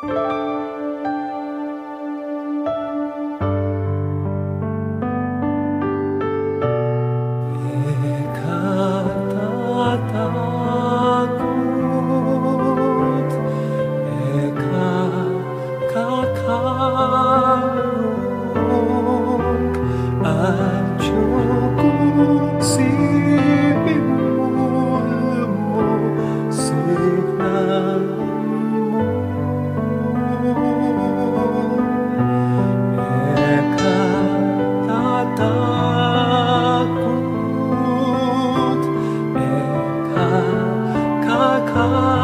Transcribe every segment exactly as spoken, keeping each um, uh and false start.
E ka tatakut, e ka kakalung, atiu ku siping mu, lumusignan mu. E ka tatakut, e ka kakalung,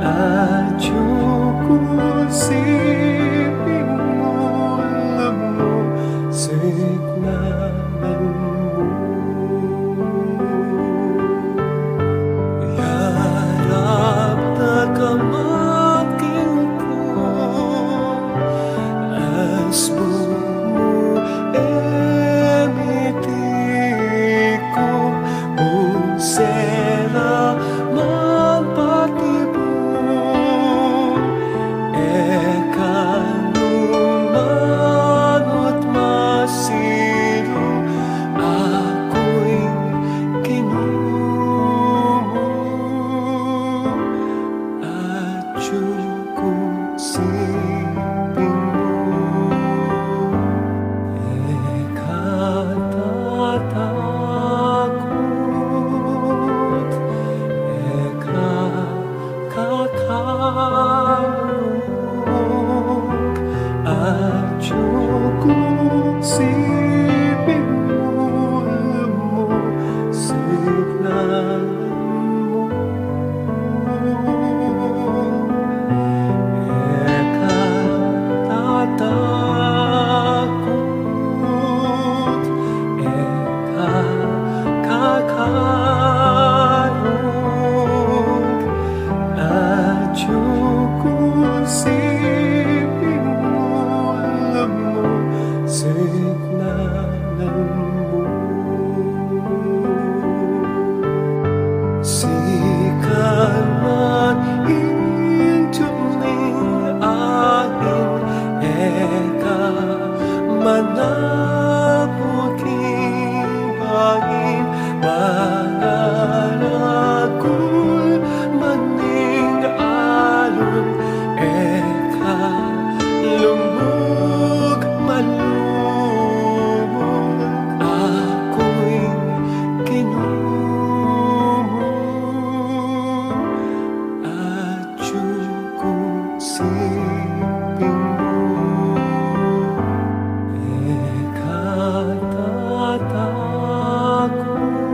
atiu ku siping mu, lumusignan mu. Yarap na ka man king lugud, asbun mu e miti ku, ung sela man patibun, e ka nu manut masilu, aku ing Ginu mu, atiu ku siping mu. E ka tatakut, e ka kakalung, atiu ku siping mu, lumusignan mu. E ka tatakut, e ka kakalung, atiu ku siping mu, lumusignan mu. Sikan man ing tuming angin, e ka manabut king bangin, mangaragul man ing alun, e ka lumug man lumug, aku ing Ginu mu, atiu ku siping mu. E ka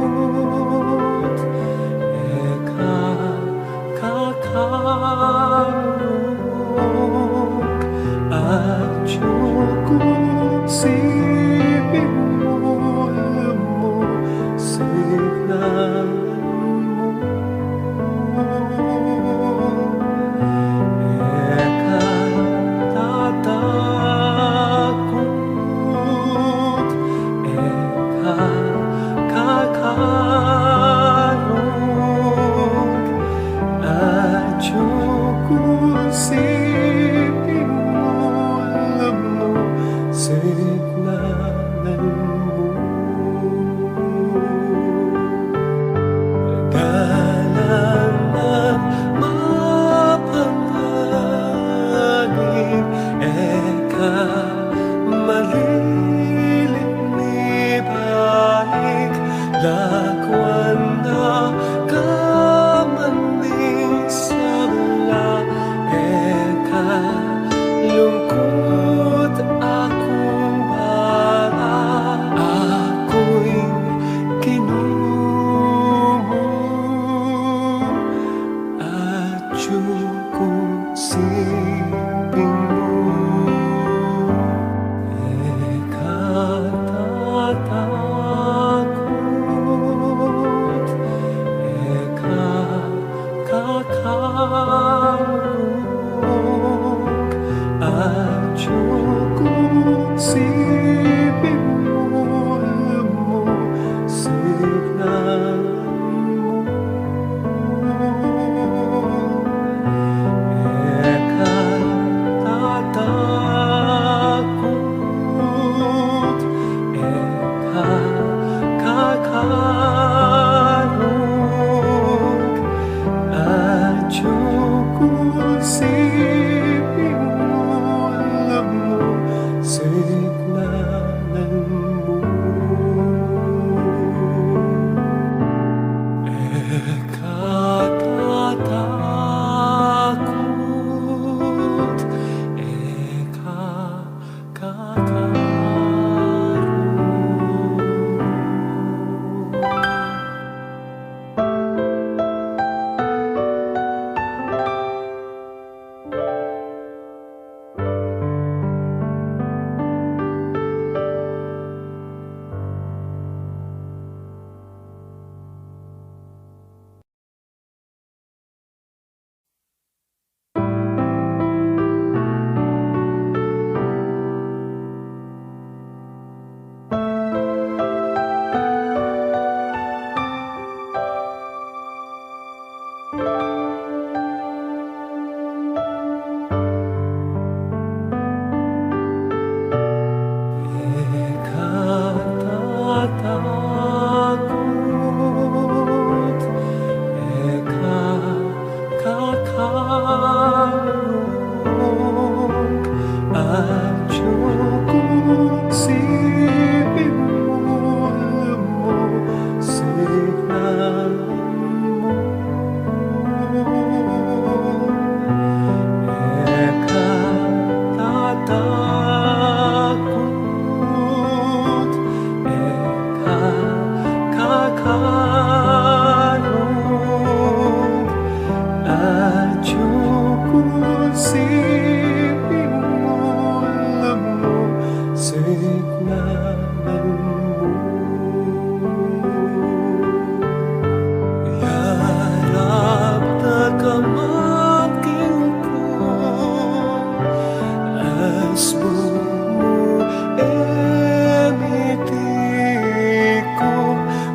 tatakut, e ka kakalung, atiu ku siping mu, lumusignan mu. E ka tatakut, e ka kakalung, atiu ku siping mu, lumusignan mu. Dalan man mapanganib, e ka malilit mibalik, lakwan na ka man ning sabla, e ka lungkut, aku ing bala, aku ing Ginu mu, atiu ku siping mu. E ka tatakut, e ka kakalung, atiu ku siping mu, lumusignan mu. E ka tatakut, e ka kakalung, atiu ku siping mu, lumusignan mu. E ka tatakut, e ka kakalung, atiu ku siping mu, lumusignan mu. Yarap da ka man king ku, asbun mu e mitiku,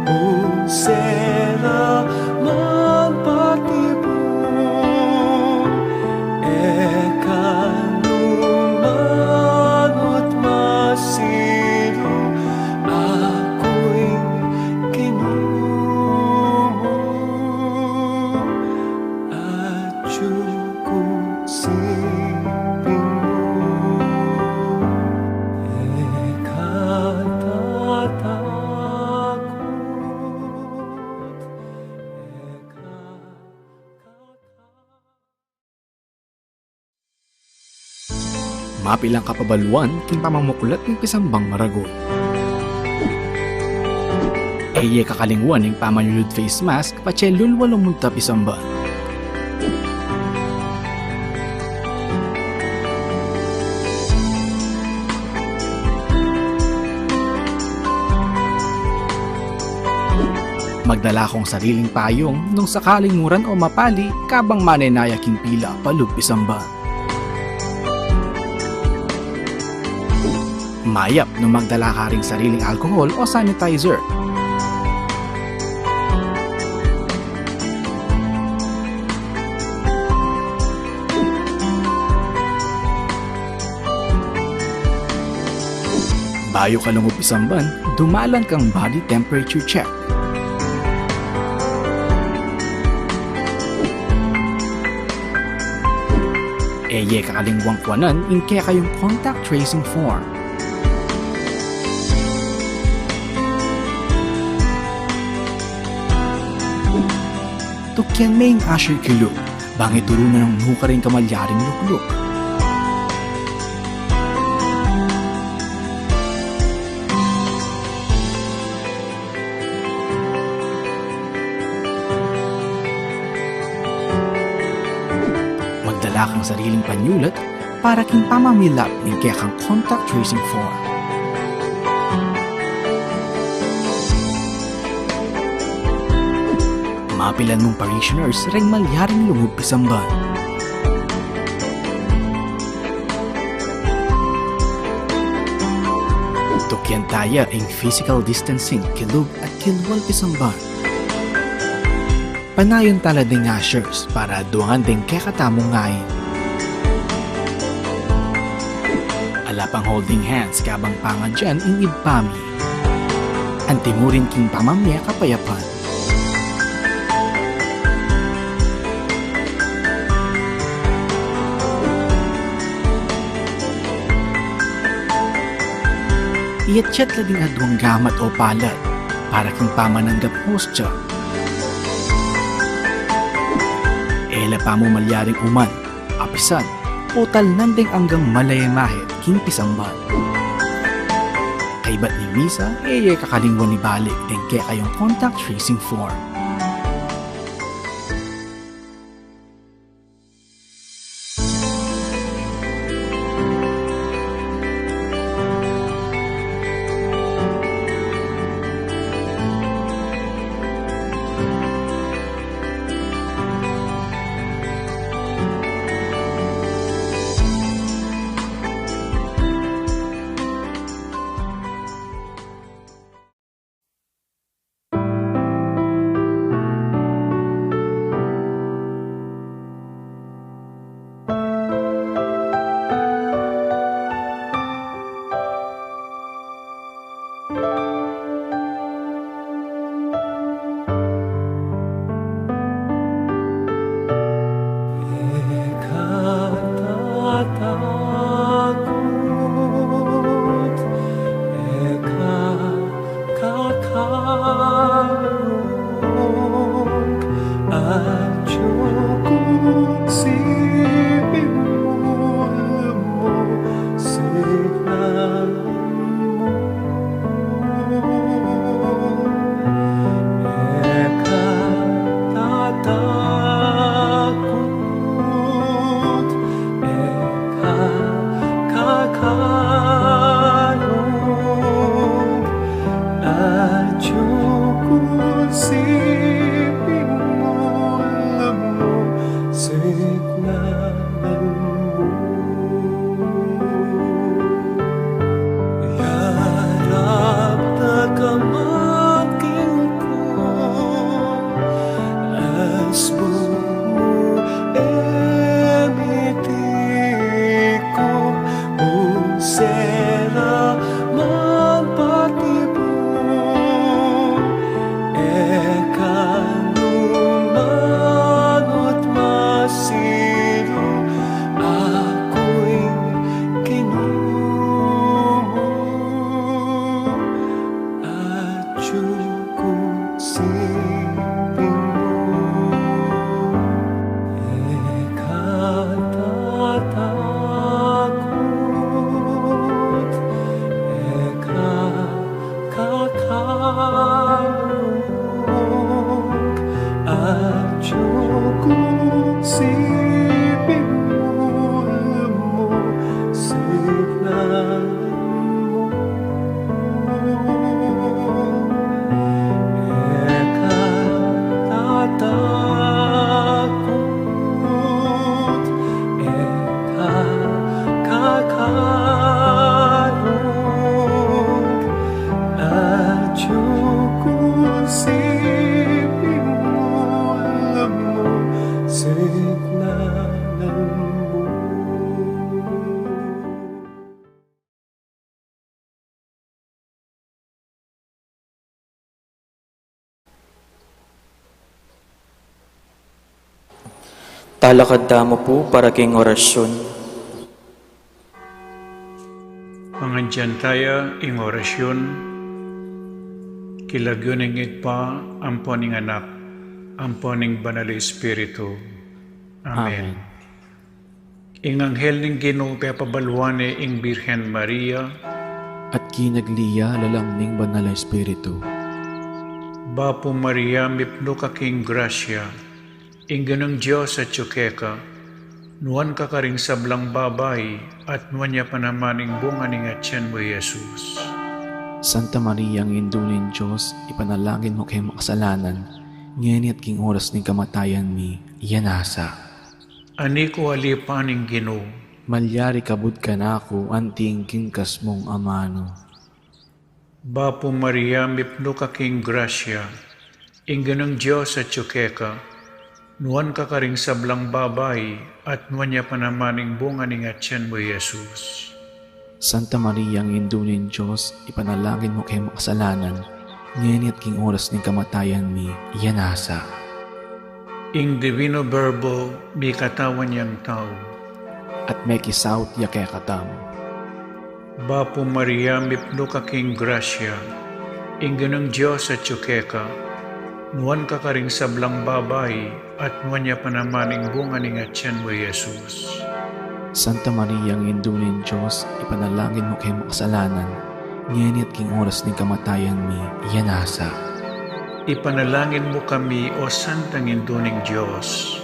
ung sera man patibun, e ka nu manut masiru, aku ing Ginu mu, atiu ku siping mu, e ka tatakut, e ka Mapilan kapabaluan king pamamuklat ning pisambang maragul. E ye kakalingwan ing pamanyulud face mask patse lulwa lumunta pisamban. Magdala kong sariling payung nung sakaling muran o mapali kabang manenaya king pila palub pisamban. Mayap nung magdala ka ring sariling alcohol o sanitizer. Bayu ka lungub pisamban, dumalan kang body temperature check. E ye kakalingwan kuanan ing kekayung contact tracing form. Tukyan me ing usher kilub, bang ituru na nung nu karing kamalyaring lukluk. Magdala kang sariling panyulat para king pamamilap ning kekang contact tracing form. Mapilan mung parishioners reng malyaring lungub pisamban. Tukyan taya ing physical distancing kilub at kilwal pisamban. Panayan tala ding ushers para aduangan ding kekatamung ngain. Ala pang holding hands kabang pangadyan ing ibpa mi. Anti mu rin king pamamie kapayapan. Iyatyat la ding aduang gamat o palad para king pamananggap hostya. E la pamu malyaring uman, apisan, o talnan ding anggang malayamahit king pisamban. Kaybat ning misa, e ye kakalingwan ibalik ding kekayung contact tracing form. Talakad tamu pu para king orasyun. Pangadyan taya ing orasyun, king lagyu ning Ibpa, ampo ning Anak, ampo ning Banal a Espiritu. Amen. Amen. Ing anghel ning Ginu pepabaluan ne ing Birhen Maria. At kinagli ya lalam ning Banal a Espiritu. Bapu Maria, mipnu ka king grasya, ing Ginung Dios atyu keka, nuan ka karing sablang babai, at nuan ya pa naman ing bunga ning atyan mu, Jesus. Santa Maria, Indu ning Dios, ipanalangin mu keng makasalanan, ngeni at king oras ning kamatayan mi. Amen. Ani ku alipan ing Ginu. Malyari kabud kanaku anti ing kingkas mung amanu. Bapu Maria, mipnu ka king grasya, ing Ginung Dios atyu keka, nuan ka karing sablang babai, at nuan ya pa naman ing bunga ning atyan mu, Jesus. Santa Maria, Indu ning Dios, ipanalangin mu keng makasalanan, ngeni at king oras ning kamatayan mi. Amen. Ing Divino Verbo, mikatawan yang tau. At mekisaut ya kekatamu. Bapu Maria, mipnu ka king grasya, ing Ginung Dios atyu keka, nuan ka karing sablang babai, at nuan ya pa naman ing bunga ning atyan mu, Jesus. Santa Maria, Indu ning Dios, ipanalangin mu keng makasalanan, ngeni at king oras ning kamatayan mi. Amen. Ipanalangin mu kami, O Santang Indu ning Dios.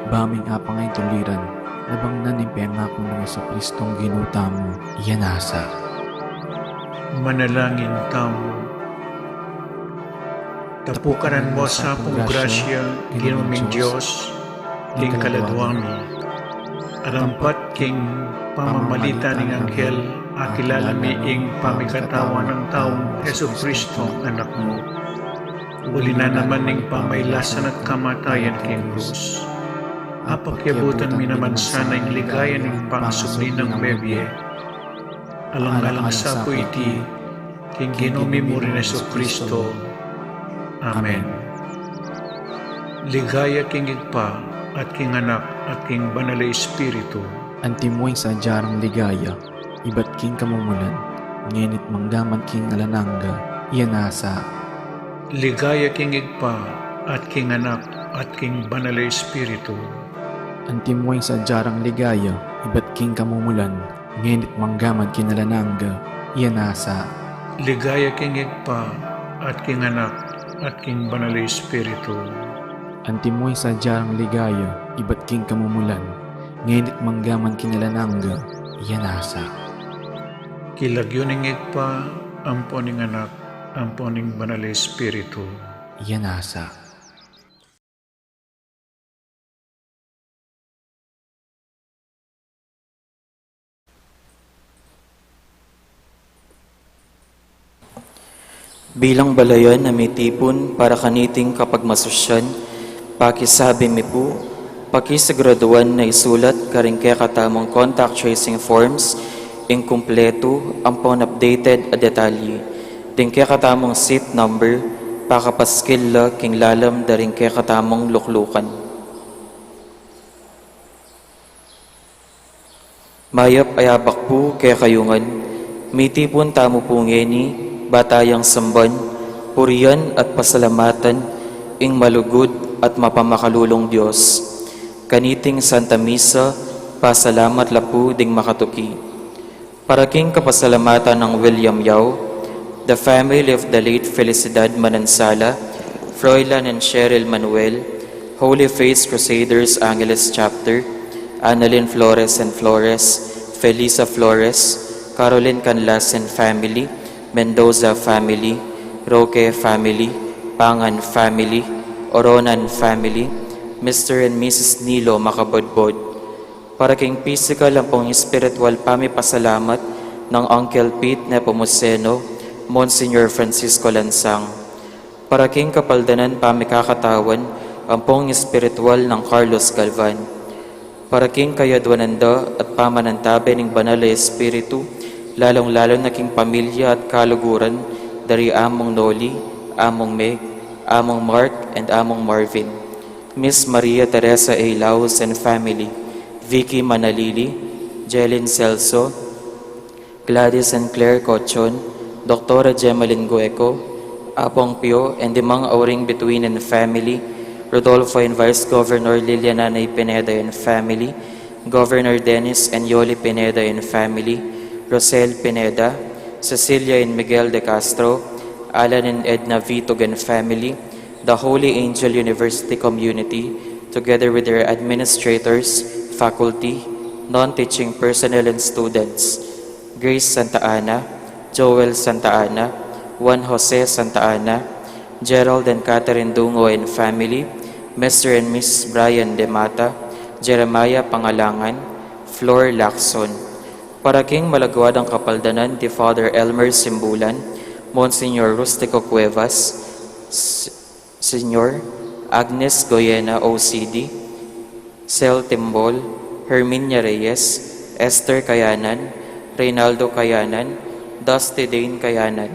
Ba ming apang a ing tuliran, nabangnan ning pengaku nang Jesucristong Ginu tamu. Amen. Manalangin tamu. Tapukanan mu sa pu king grasya, Ginu ming Dios, king kaladua mi. Arampat king pamamalit ning anghel, akilala mi ing pamikatawan nang taung Jesucristo, Anak mu. Uli na naman ning pamailasan at kamatayan king krus, apakyabutan mi naman sana ing ligaya ning pangasubli nang mebie. Alang-alang sa pu iti, king Ginu mi mu ring Jesucristo. Amen. Ligaya king Ibpa, at king Anak, at king Banal a Espiritu. Antimo ing sadya rang ligaya, ibat king kamumulan, ngeni't manggaman king alang angga. Amen. Ligaya king Ibpa, at king Anak, at king Banal a Espiritu. Antimo ing sadya rang ligaya, ibat king kamumulan, ngeni't manggaman king alang angga. Amen. Ligaya king Ibpa, at king Anak, at king Banal a Espiritu. Antimo ing sadya rang ligaya, ibat king kamumulan, ngeni't manggaman king alang angga. Amen. King lagyu ning Ibpa, ampo ning Anak, ampo ning Banal a Espiritu. Amen. Bilang balayan a mitipun para kaniting kapagmasusyan, pakisabi mi pu, pakisiguraduan na isulat karing kekatamung contact tracing forms ing kumpletu ampon updated a detalye, ding kekatamung seat number, pakapaskil la king lalam da ring kekatamung luklukan. Mayap a yabak pu kekayu ngan, mitipun tamu pu ngeni, ba tayang samban, purian at pasalamatan ing malugud at mapamakalulung Dios. Kaniting Santa Misa, pasalamat la pu ding makatuki. Para king kapasalamatan nang William Yao, the family of the late Felicidad Manansala, Froilan and Cheryl Manuel, Holy Face Crusaders Angeles Chapter, Annalyn Flores and Flores, Felisa Flores, Caroline Canlas and family, Mendoza family, Roque family, Pangan family, Oronan family, Mister and Missus Nilo Makabodbod. Para king pisikal ampong espiritual pamipasalamat nang Uncle Pete Nepomuceno, Monsignor Francisco Lansang. Para king kapaldanan pamikakatawan Pampung espiritual nang Carlos Galvan. Para king kayadwanan da at pamanantabe ning Banal a Espiritu, lalong-lalo na king pamilya at kaluguran dari Among Noli, Among Meg, Among Mark, and Among Marvin. Miss Maria Teresa A. Laus and family, Vicky Manalili, Jelin Celso, Gladys and Claire Cochon, Doktora Jemalyn Gueco, Apong Pio and Imang Auring Bituin and family, Rodolfo and Vice Governor Liliana Nay Pineda and family, Governor Dennis and Yoli Pineda and family, Rosel Pineda, Cecilia and Miguel de Castro, Alan and Edna Vitug and family, the Holy Angel University community, together with their administrators, faculty, non-teaching personnel, and students. Grace Santa Ana, Joel Santa Ana, Juan Jose Santa Ana, Gerald and Catherine Dungo and family, Mister and Miss Brian Demata, Jeremiah Pangalangan, Flor Lacson. Para king malagwa dang kapaldanan di Father Elmer Simbulan, Monsignor Rustico Cuevas, S-, Senior, Agnes Goyena, O C D, Cel Timbol, Herminia Reyes, Esther Kayanan, Reynaldo Kayanan, Dusty Dane Kayanan.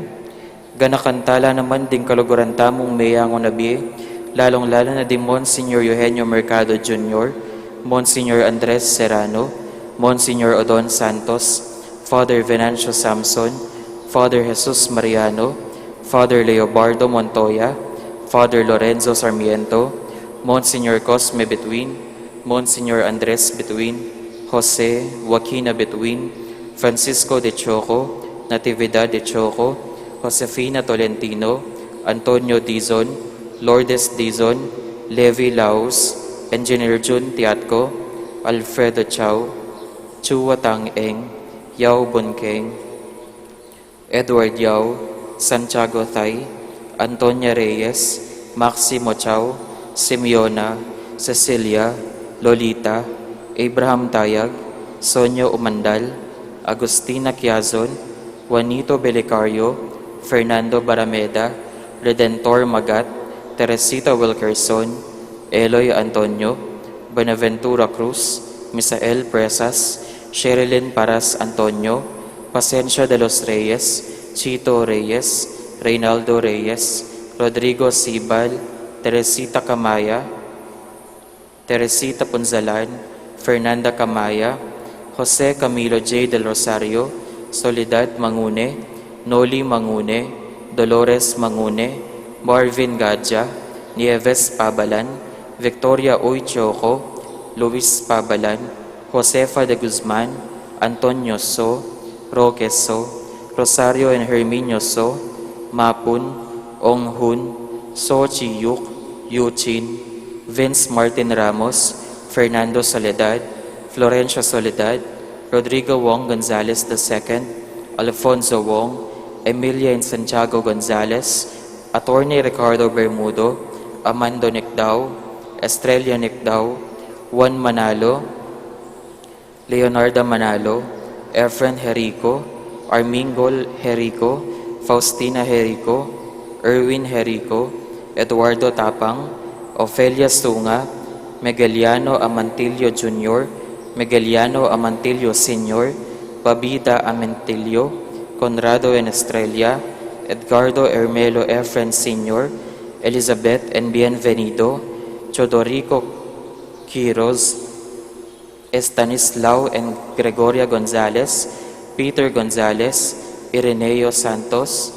Ganakan tala naman ding kaluguran tamung meyangu na bie, lalong-lalo na di Monsignor Eugenio Mercado Junior, Monsignor Andres Serrano, Monsignor Odon Santos, Father Venancio Samson, Father Jesus Mariano, Father Leobardo Montoya, Father Lorenzo Sarmiento, Monsignor Cosme Bituin, Monsignor Andres Bituin, Jose Joaquina Bituin, Francisco de Choco, Natividad de Choco, Josefina Tolentino, Antonio Dizon, Lourdes Dizon, Levi Laus, Engineer Jun Tiatco, Alfredo Chao, Chua Tang Eng, Yao Bunkeng, Edward Yao, Santiago Thay, Antonia Reyes, Maximo Chao, Simeona, Cecilia, Lolita, Abraham Tayag, Sonia Umandal, Agustina Quiazon, Juanito Belicario, Fernando Barameda, Redentor Magat, Teresita Wilkerson, Eloy Antonio, Buenaventura Cruz, Misael Presas, Sherilyn Paras Antonio, Pasencio de los Reyes, Chito Reyes, Reynaldo Reyes, Rodrigo Sibal, Teresita Camaya, Teresita Punzalan, Fernanda Camaya, Jose Camilo J. Del Rosario, Soledad Mangune, Noli Mangune, Dolores Mangune, Marvin Gadja, Nieves Pabalan, Victoria Uy Choco, Luis Pabalan, Josefa de Guzman, Antonio So, Roque So, Rosario and Herminio So, Mapun, Ong Hun, So Chi Yuk, Yu Chin, Vince Martin Ramos, Fernando Soledad, Florencio Soledad, Rodrigo Wong Gonzalez the second, Alfonso Wong, Emilia and Santiago Gonzalez, Attorney Ricardo Bermudo, Amando Nicdao, Estrella Nicdao, Juan Manalo, Leonarda Manalo, Efren Herico, Armingol Herico, Faustina Herico, Erwin Herico, Eduardo Tapang, Ofelia Sunga, Megaliano Amantillo Junior, Megaliano Amantillo Senior, Babida Amantillo, Conrado and Estrella, Edgardo Ermelo Efren Senior, Elizabeth and Bienvenido, Teodorico Quiroz, Estanislao and Gregoria Gonzalez, Peter Gonzalez, Ireneo Santos,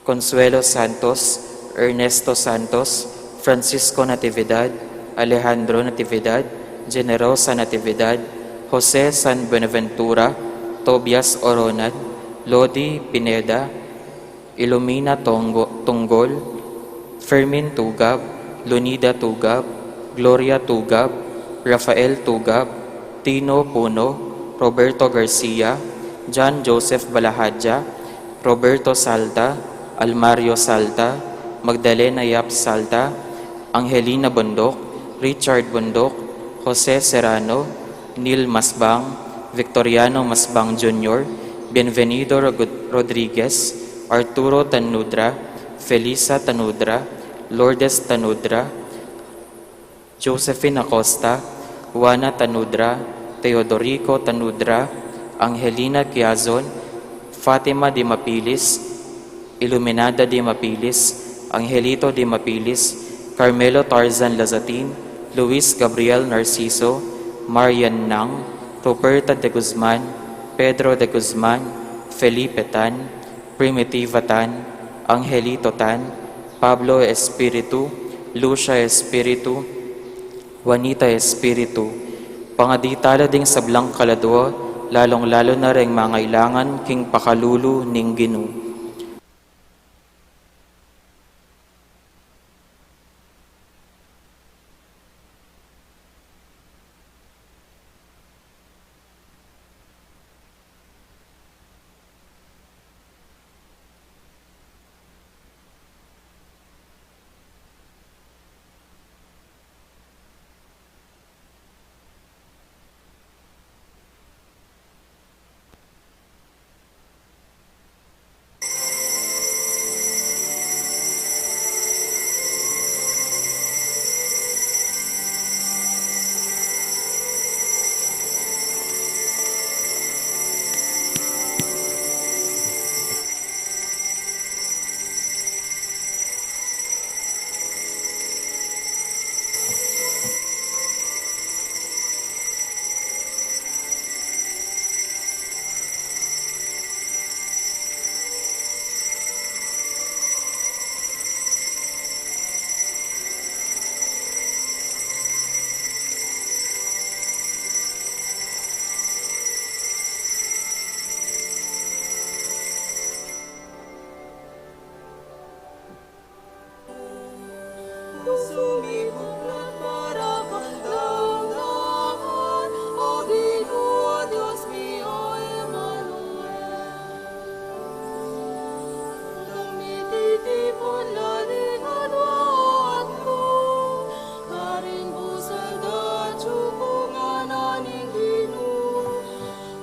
Consuelo Santos, Ernesto Santos, Francisco Natividad, Alejandro Natividad, Generosa Natividad, Jose San Buenaventura, Tobias Oronan, Lodi Pineda, Ilumina Tonggo-, Tunggol, Fermin Tugab, Lunida Tugab, Gloria Tugab, Rafael Tugab, Tino Puno, Roberto Garcia, John Joseph Balahadja, Roberto Salta, Almario Salta, Magdalena Yap Salta, Angelina Bundok, Richard Bundok, Jose Serrano, Neil Masbang, Victoriano Masbang Junior, Bienvenido Rog-, Rodriguez, Arturo Tanudra, Felisa Tanudra, Lourdes Tanudra, Josephine Acosta, Juana Tanudra, Teodorico Tanudra, Angelina Quiazon, Fatima de Mapilis, Iluminada de Mapilis, Angelito de Mapilis, Carmelo Tarzan Lazatin, Luis Gabriel Narciso, Marian Nang, Ruperta de Guzman, Pedro de Guzman, Felipe Tan, Primitiva Tan, Angelito Tan, Pablo Espiritu, Lucia Espiritu, Juanita Espiritu, pangadi tala ding sablang kaladua, lalung-lalu na reng mangailangan king pakalulu ning Ginu.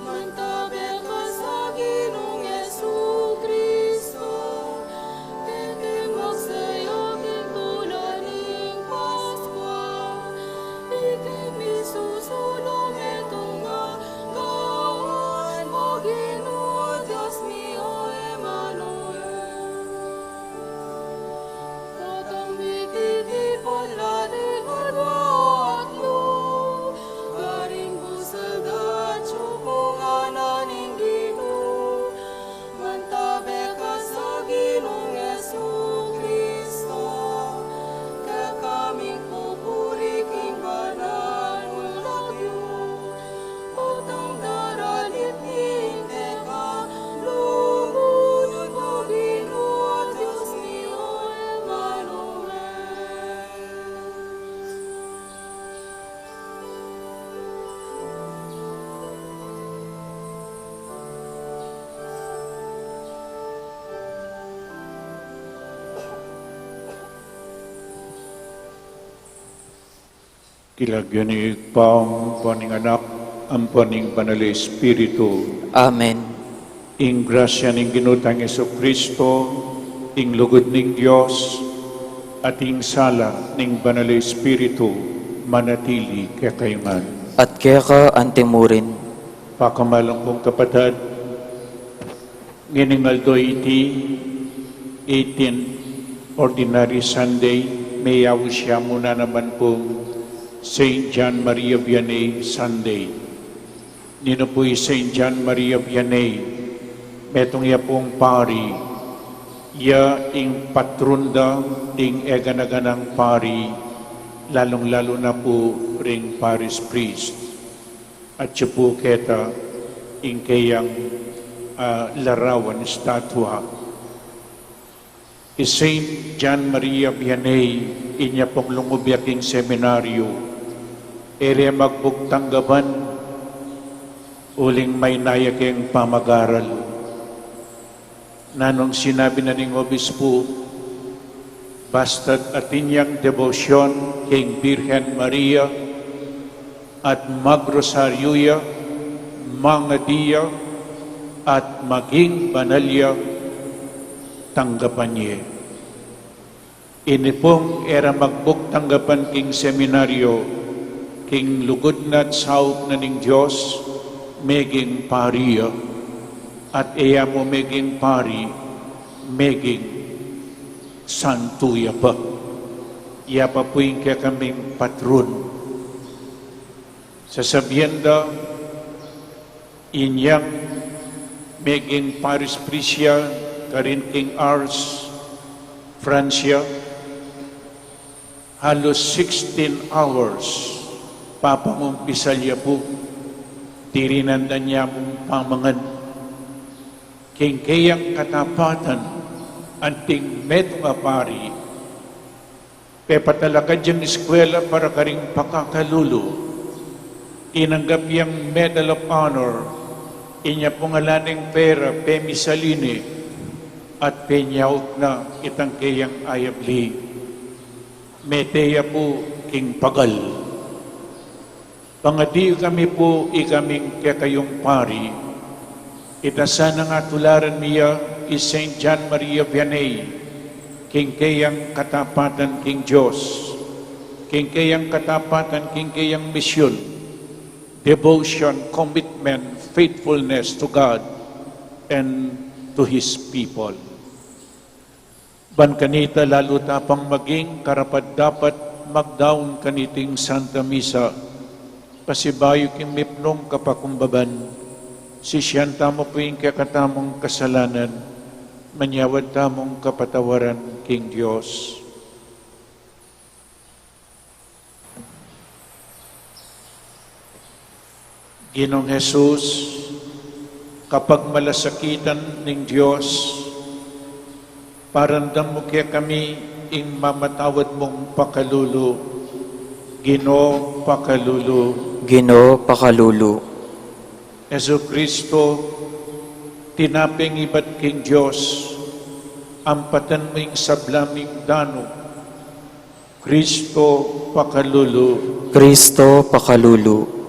Mantabe ka sa Ginung Jesu-Cristo, keti magsayak ing tula ning Paskwa, iting misusulung metung a gawan, O Ginu, Dios mi, O Emmanuel. Potang mititipun la ding adwa atlu, karing busal da atsu pu ngana ning Ginu, mantabe ka sa Ginung Jesu-Cristo, kekaming pupuri king banal mung lagyu. King lagyu ning Ibpa, ampo ning Anak, ampo ning Banal a Espiritu. Amen. Ing grasya ning Ginu tang Jesu-Cristo, ing lugud ning Dios, at ing sala ning Banal a Espiritu, manatili kekayu ngan. At keka antimurin. Pakamalan kung kapatad, ngening aldo iti, eighteen Ordinary Sunday, meyaus ya mu na naman pung Saint John Maria Vianney Sunday. Ninu pu i Saint John Maria Vianney? Metung ya pung pari, ya ing patrun da ding egana-ganang pari, lalung-lalu na pu ring parish priest. Atyu pu keta ing keyang, ah, larawan, estatua. I Saint John Maria Vianney, inya pung lungub ya king seminaryu, e re magbug tanggapan, uling maina ya keng pamag-aral. Nanung sinabi na ning obispu, basta't atin yang debosyon king Birhen Maria at magrosaryu ya, mangadi ya, at maging banal ya, tanggapan ye. Ini pung e ra magbuk tanggapan king seminaryo, king lugud na at saup na ning Dios, meging pari ya, at e ya mu meging pari, meging santu ya pa. Ya pa pu ing kekaming patron. Sasabian da, inyang meging parish priest ya karin king Ars, Francia, halos sixteen hours papangumpisal ya pu, tirinan da ne mung pamangan. King keyang katapatan, anting metung a pari, pepatalakad yang eskwela para karing pakakalulu. Tinanggap yang Medal of Honor, inya pung ala neng pera, pemisalin ne, at penyaut na itang keyang ayabli. Mete ya pu king pagal. Pangadi kami pu ikaming kekayung pari, ita sana ngatularan mi ya i Saint John Maria Vianney, king keyang katapatan king Dios, king keyang katapatan king keyang misyun, devotion, commitment, faithfulness to God and to His people. Ban kanita lalu ta pang maging karapat-dapat magdaun kaniting Santa Misa, pasibayu king mipnung kapakumbaban, sisian tamu pu ing kekatamung kasalanan, manyawad tamung kapatawaran king Dios. Ginung Jesus, kapagmalasakitan ning Dios, paramdam mu kekami ing mamatawad mung pakalulu. Ginu, pakalulu. Ginu, pakalulu. Jesucristo, tinapeng ibat king Dios, ampatan mu ing sabla ming danu. Kristo, pakalulu. Kristo, pakalulu.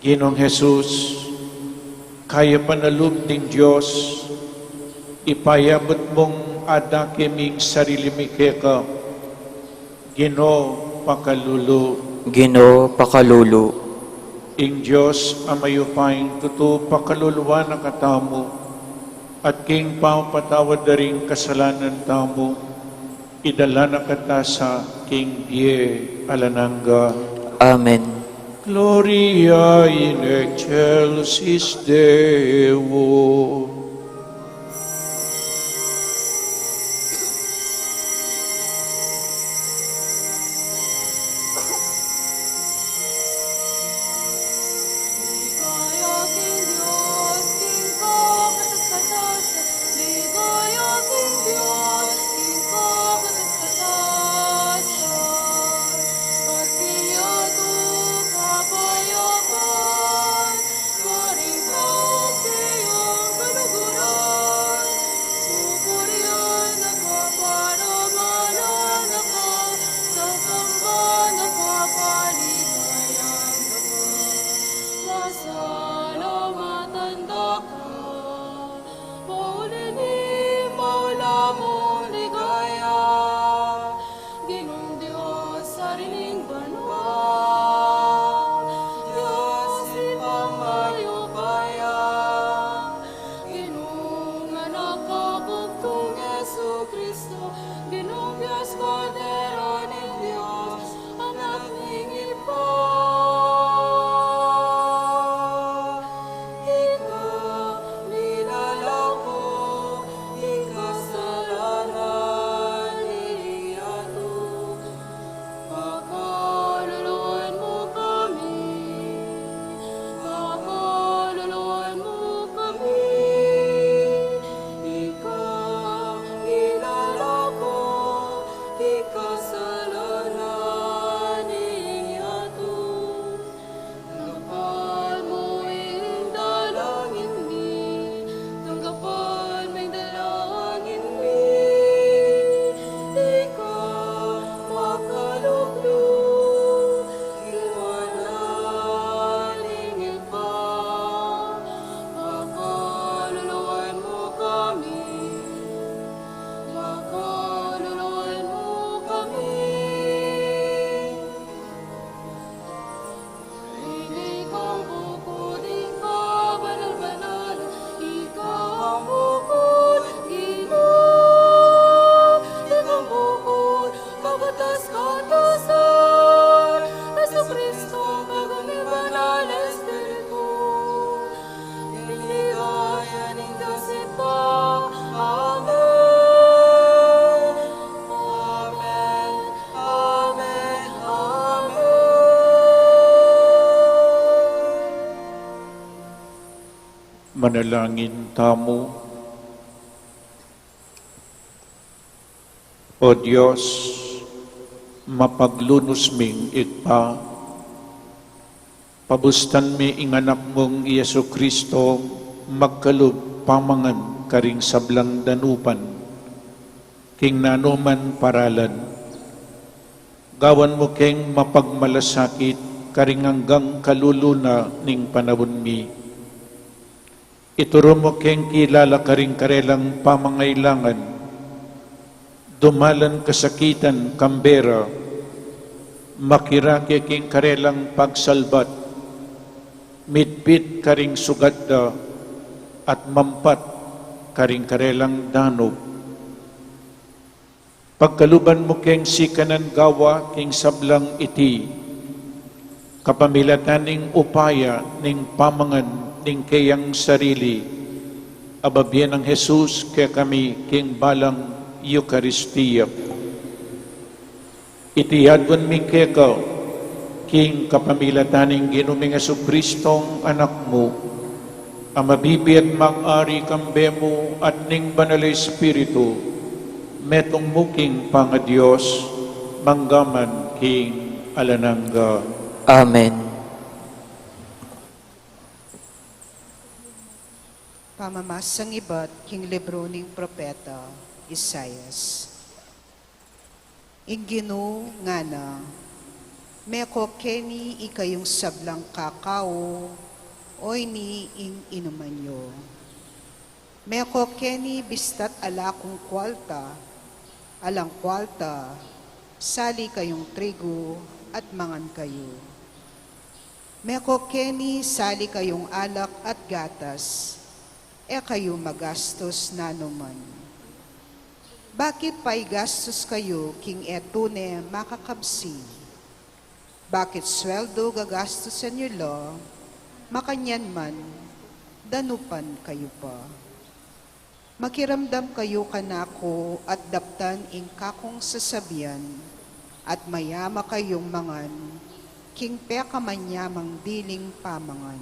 Ginung Jesus, kayapan a lub ning Dios, ipayabut mung adake ming sarili mi keka. Ginu, pakalulu. Ginu, pakalulu. Ing Dios a mayupayang tutu pakaluluan na katamu, at king pamapatawad da ring kasalanan tamu, idala na kata sa king bie alang angga. Amen. Gloria in excelsis Deo. Manalangin tamu. O Dios, mapaglunus ming Ibpa, pabustan me ing Anak mung i Jesu Cristo magkalub pamangan karing sablang danupan, king nanu man paralan. Gawan mu keng mapagmalasakit karing anggang kalulu na ning panaun mi. Ituru mu keng kilala karing karelang pamangailangan, dumalan kasakitan kambe ra, makirake king karelang pagsalbat, mitpit karing sugat da, at mampat karing karelang danup. Pagkaluban mu keng sikanan gawa king sablang iti, kapamilatan ning upaya ning pamangan ning keyang sarili, a bibie nang Jesus kekami king balang Eukaristia. Iti aduan mi keka, king kapamilatan ning Ginu ming Jesu Cristong Anak mu, a mabibie at mag-ari kambe mu at ning Banal a Espiritu, metung mu king pangaDios, mangga man king alang angga. Amen. Pamamasang ibat king libru ning propeta Isaias. Ing Ginu ngana, meko keni ikayung sablang kakau, o ini ing inuman yu. Meko keni bista't ala kung kualta, alang kualta, sali kayung trigu at mangan kayu. Meko keni sali kayung alak at gatas, e kayu magastus nanu man. Bakit paigastus kayu king e tune makakabsi? Bakit sueldu gagastusan yu la, makanyan man, danupan kayu pa? Makiramdam kayu kanaku at daptan ing kakung sasabian, at mayama kayung mangan king pekamanyamang diling pamangan.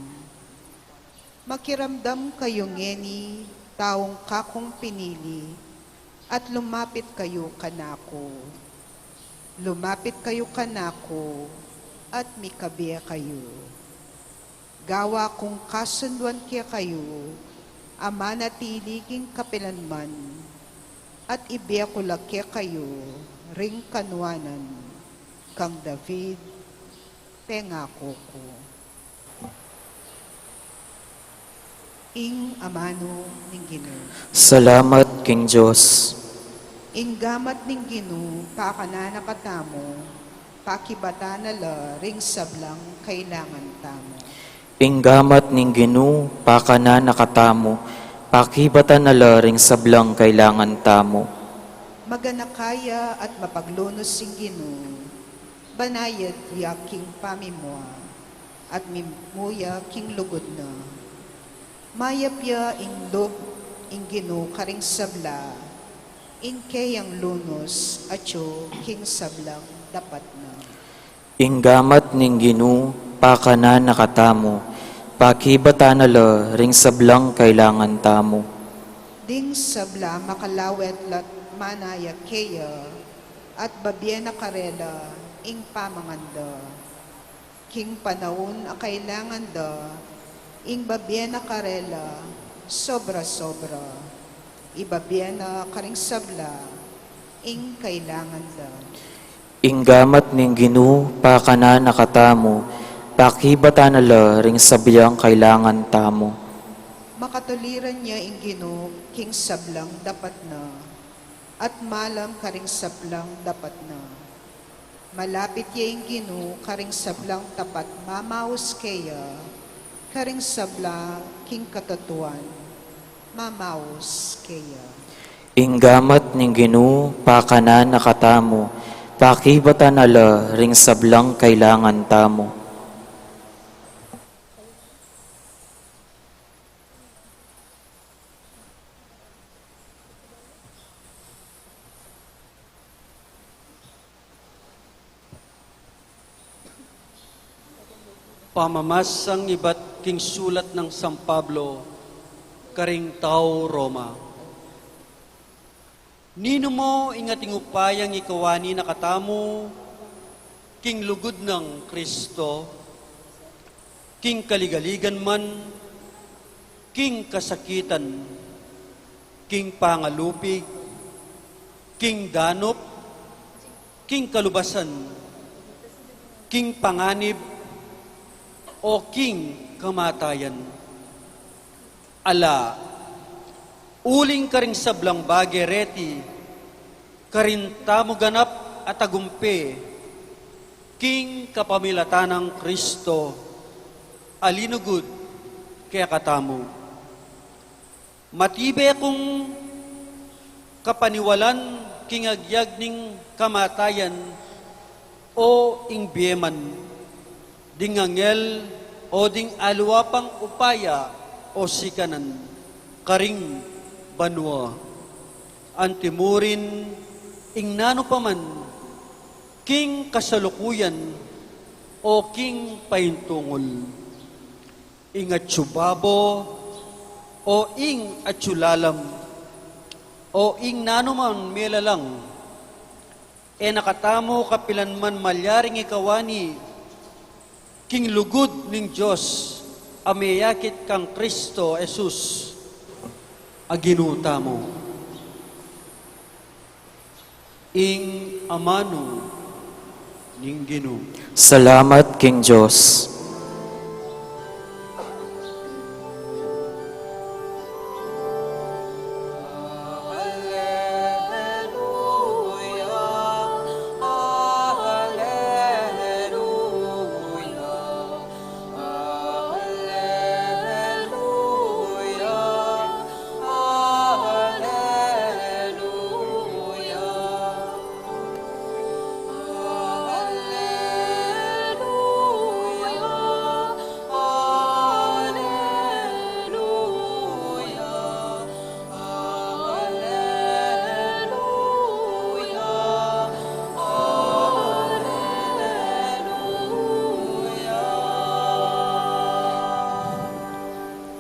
Makiramdam kayu ngeni, taung kakung pinili, at lumapit kayu kanaku. Lumapit kayu kanaku, at mikabie kayu. Gawa kung kasunduan kekayu a manatili king kapilanman, at ibie ku la kekayu ring kanuanan kang David, pengaku ku. Ing amanu ning Ginu. Salamat king Dios. Ing gamat ning Ginu, pakanan na katamu, pakibatan na la ring sablang kailangan tamu. Ing gamat ning Ginu, pakanan na katamu, pakibatan na la ring sablang kailangan tamu. Maganaka ya at mapaglunus ing Ginu, banayad ya king pamimua, at mimukmu ya king lugud na. Mayap ya ing lub ning Ginu karing sabla, ing keyang lunus atyu king sablang dapat na. Ing gamat ning Ginu, pakanan na katamu, pakibatan na la ring sablang kailangan tamu. Ding sabla makalawet la't manaya keya, at babie na karela ing pamangan da. King panaun a kailangan da, ing babie na karela sobra-sobra. Ibabie na karing sabla ing kailangan da. Ing gamat ning Ginu, pakanan na katamu, pakibatan na la ring sablang kailangan tamu. Makatuliran ya ing Ginu king sablang dapat na, at malam karing sablang dapat na. Malapit ya ing Ginu karing sablang tapat mamaus keya, karing sabla king katutuan mamaus keya. Ing gamat ning Ginu, pakanan na katamu, pakibatan na la ring sablang kailangan tamu. Pamamasang ibat king sulat nang San Pablo Karing tau Roma. Ninu mu ing ating upayang ikawani na katamu king lugud nang Kristo, king kaligaligan man, king kasakitan, king pangalupig, king danup, king kalubasan, king panganib, o king kamatayan? Ala, uling karing sablang bage reti, karin tamu ganap a tagumpe king kapamilatan nang Kristo a linugud kekatamu. Matibe kung kapaniwalan king agyag ning kamatayan o ing bie man, ding angel o ding aliwa pang upaya o sikanan karing banua, antimurin ing nanu pa man, king kasalukuyan o king paintungul, ing atsu babo o ing atsu lalam, o ing nanu mang melalang. E na katamu kapilan man malyaring ikawani king lugud ning Dios a meyakit kang Kristo Jesus a Ginu tamu. Ing amanu ning Ginu. Salamat king Dios.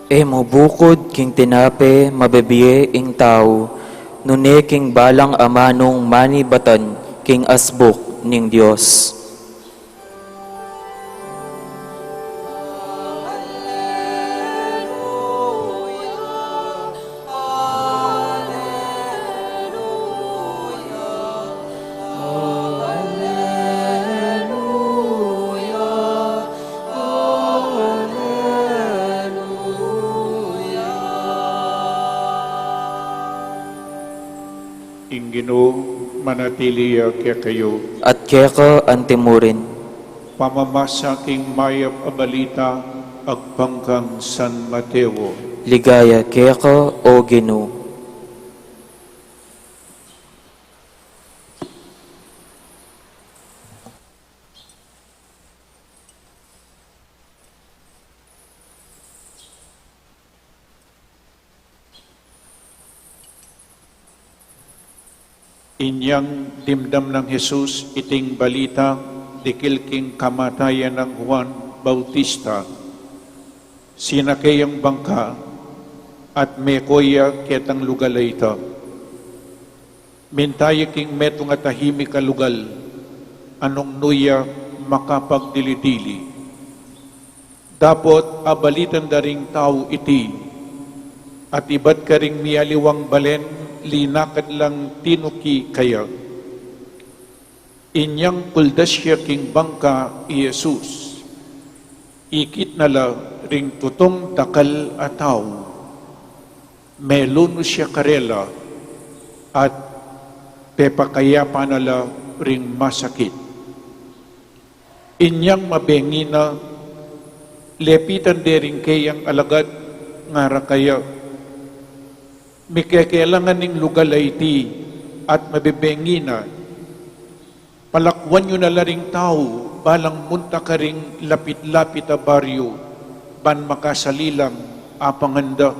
E mu bukud king tinape mabibie ing tau, nune king balang amanung manibatan king asbuk ning Dios. Ing Ginu manatili ya kekayu. At keka antimurin. Pamamasa king mayap a balita agpang kang San Mateo. Ligaya keka, O Ginu. Inyang dimdam nang Jesus iting balita dikil king kamatayan nang Juan Bautista, sinake yang bangka at meko ya ketang lugal a ita. Minta ya king metung a tahimik a lugal a nung nu ya makapagdili-dili. Dapot abalitan da ring tau iti, at ibat karing mialiwang balen, linakad lang tinuki kaya. Inyang kuldas ya king bangka i Jesus, ikit na la ring tutung dakal a tau. Melunus ya karela at pepakayapan na la ring masakit. Inyang mabengi na, lepitan de ring keyang alagad, ngara kaya, "Mikekelangan ing lugal a iti at mabebengi na. Palakuan yu na la ring tau, balang munta karing lapit-lapit a baryu, ban makasali lang apangan da."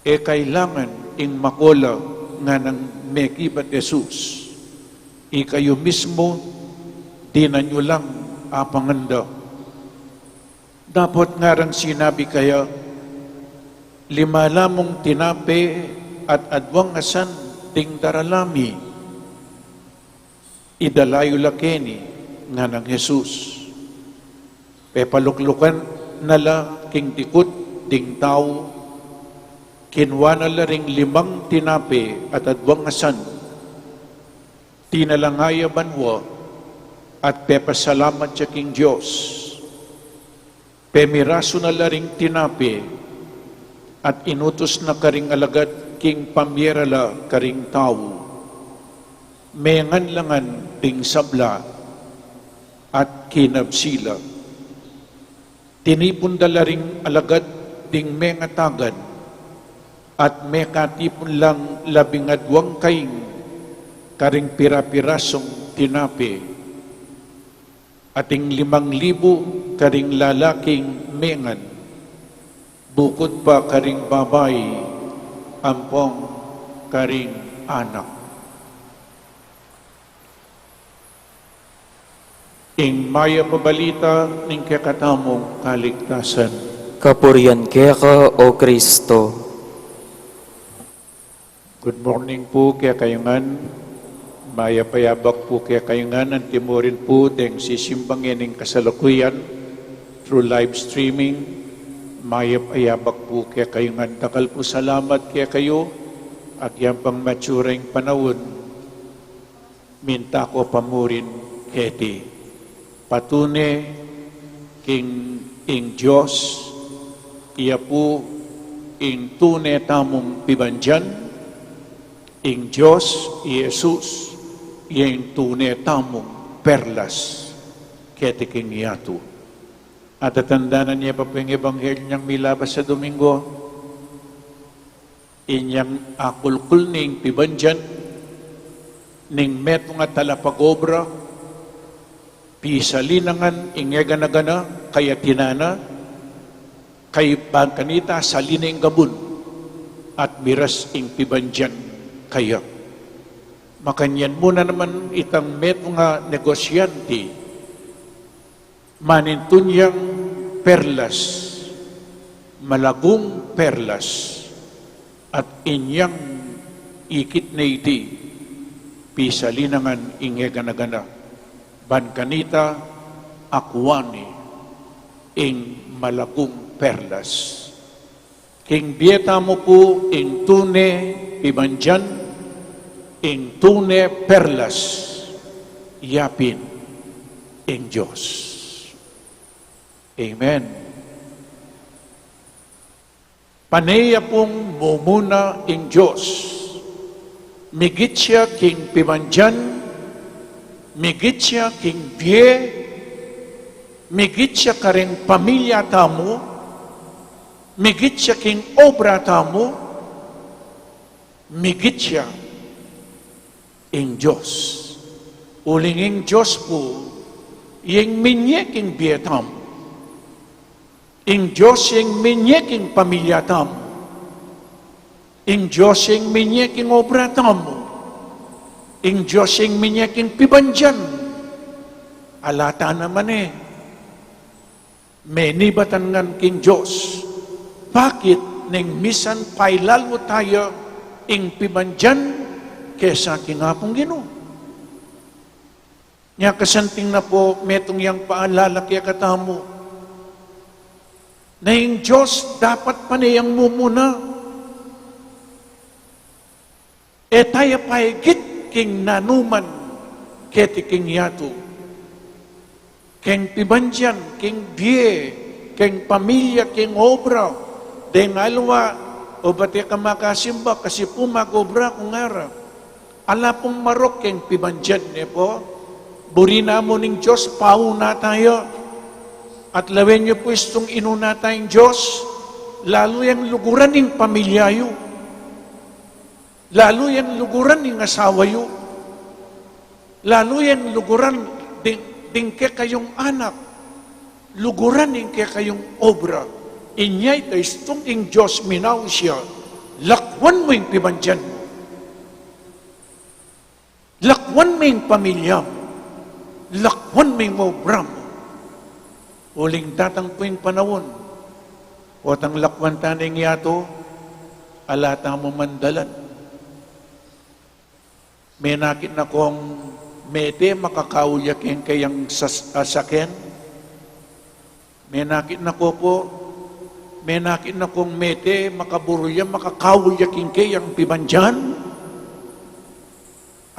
E kailangan ing mako la, nganang mekibat Jesus, "Ikayu mismu, dinan yu lang apangan da." Dapot ngarang sinabi kaya, Lima la mung tinape at adwang asan ding darala mi. Idala yu la keni, nganang Jesus. Pepaluklukan na la king dikut ding tau, kinua na la ring limang tinape at adwang asan, tinalang ya banua, at pepasalamat ya king Dios. Pemirasu na la ring tinape, at inutus na karing alagad king pamiera la karing tau. Mengan la ngan ding sabla, at kinabsi la. Tinipun da la ring alagad ding mengatagan, at mekatipun lang labing adwang kaing karing pira-pirasung tinape. Ating limang libu karing lalaking mengan, bukud pa karing babai ampong karing anak. Ing mayap a balita ning kekatamung kaligtasan. Kapurian keka, O Kristo. Good morning pu kekayu ngan. Mayap a yabak pu kekayu ngan, anti mu rin pu deng sisimba ngening kasalukuyan through live streaming. Mayap a yabak pu kekayu ngan. Dakal pu salamat kekayu, agyang pang matsura ing panaun, minta ku pa murin keti. Patune king ing Dios, iya pu ing tune tamung pibandian, ing Dios i Jesus, iya ing tune tamung perlas keti king yatu. At atandanan ye pa pu ing ebanghelyu yang milabas a Domingo, inyang akulkul ne ing pibandian ning metung a talapag-obra, pisali na ngan ing egana-gana kaya tinana, kaya bang kanita sali ne ing gabun, at miras ing pibandian kaya. Makanyan mu na naman itang metung a negosyante, manintun yang perlas, malagung perlas, at inyang ikit ne iti, pisali na ngan ing egana-gana, ban kanita akuan ne ing malagung perlas. King bie tamu pu ing tune pibandian, ing tune perlas, yapin ing Dios. Amen. Pane ya pung mumuna ing Dios. Migit ya king pibandian, migit ya king bie, migit ya karing pamilya tamu, migit ya king obra tamu, migit ya ing Dios. Uling ing Dios pu, ing minye king bie tamu. Ing Dios ing minye king pamilya tamu. Ing Dios ing minye king obra tamu. Ing Dios ing minye king pibandian. Ala ta naman e. Menibatan ngan king Dios, bakit neng misan pailalu taya ing pibandian kesa king Apung Ginu? Nya kasanting na pu metung yang paalala kekatamu, na ing Dios dapat pane yang mumuna. E taya paigit king nanuman keti king yatu. Keng pibandian, keng bie, keng pamilya, keng obra. Deng aliwa, obat e ka makasimba, kasi pu mag-obra ku ngara. Ala pung marok keng pibandian, ne pu? Buri na mu ning Dios, pauna taya. At lawen yu pu istung inuna taya ing Dios, lalu yang luguran ing pamilya yu. Lalu yang luguran ing asawa yu. Lalu yang luguran ding, ding kekayung anak. Luguran ing kekayung obra. Inya ita istung ing Dios minaus ya, lakwan mu ing pibandian mu. Lakwan mu ing pamilya mu. Lakwan mu ing obra mu. Uling datang pu ing panaun, potang lakwan ta ne ing yatu, Ala tamu man dalan. Menakit na kong mete makakaul ya keng keyang sas-, saken. Menakit na ko pu, menakit na kong mete makaburul ya makakaul ya keng keyang pibandian.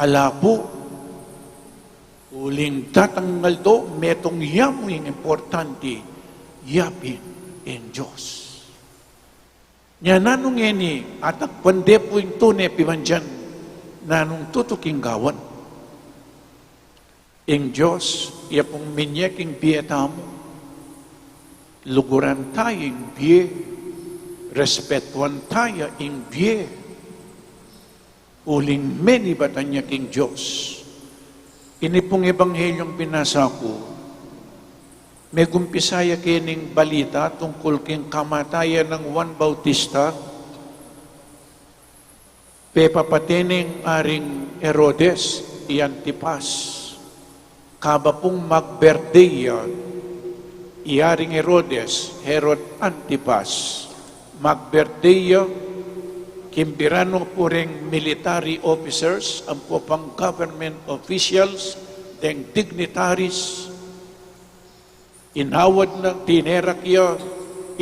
Ala pu, uling datang ing aldo, metung ya mu ing importante, yapin ing Dios. Nya nanung ngeni, atakpan de pu ing tune pibandian, nanung tutuking gawan. Ing Dios, iya pung minye king bie tamu. Luguran taya ing bie, respetuan taya ing bie. Uling menibatan ya king Dios. Ini pung ebanghelyung binasa ku, megumpisa ya kening balita tungkul king kamatayan nang Juan Bautista, pepapate neng Aring Herodes i Antipas. Kaba pung magberde ya, i Aring Herodes, Herod Antipas, magberde ya, kimbira no pu reng military officers, ampo pang government officials, deng dignitaries, inawad na, tinerak ya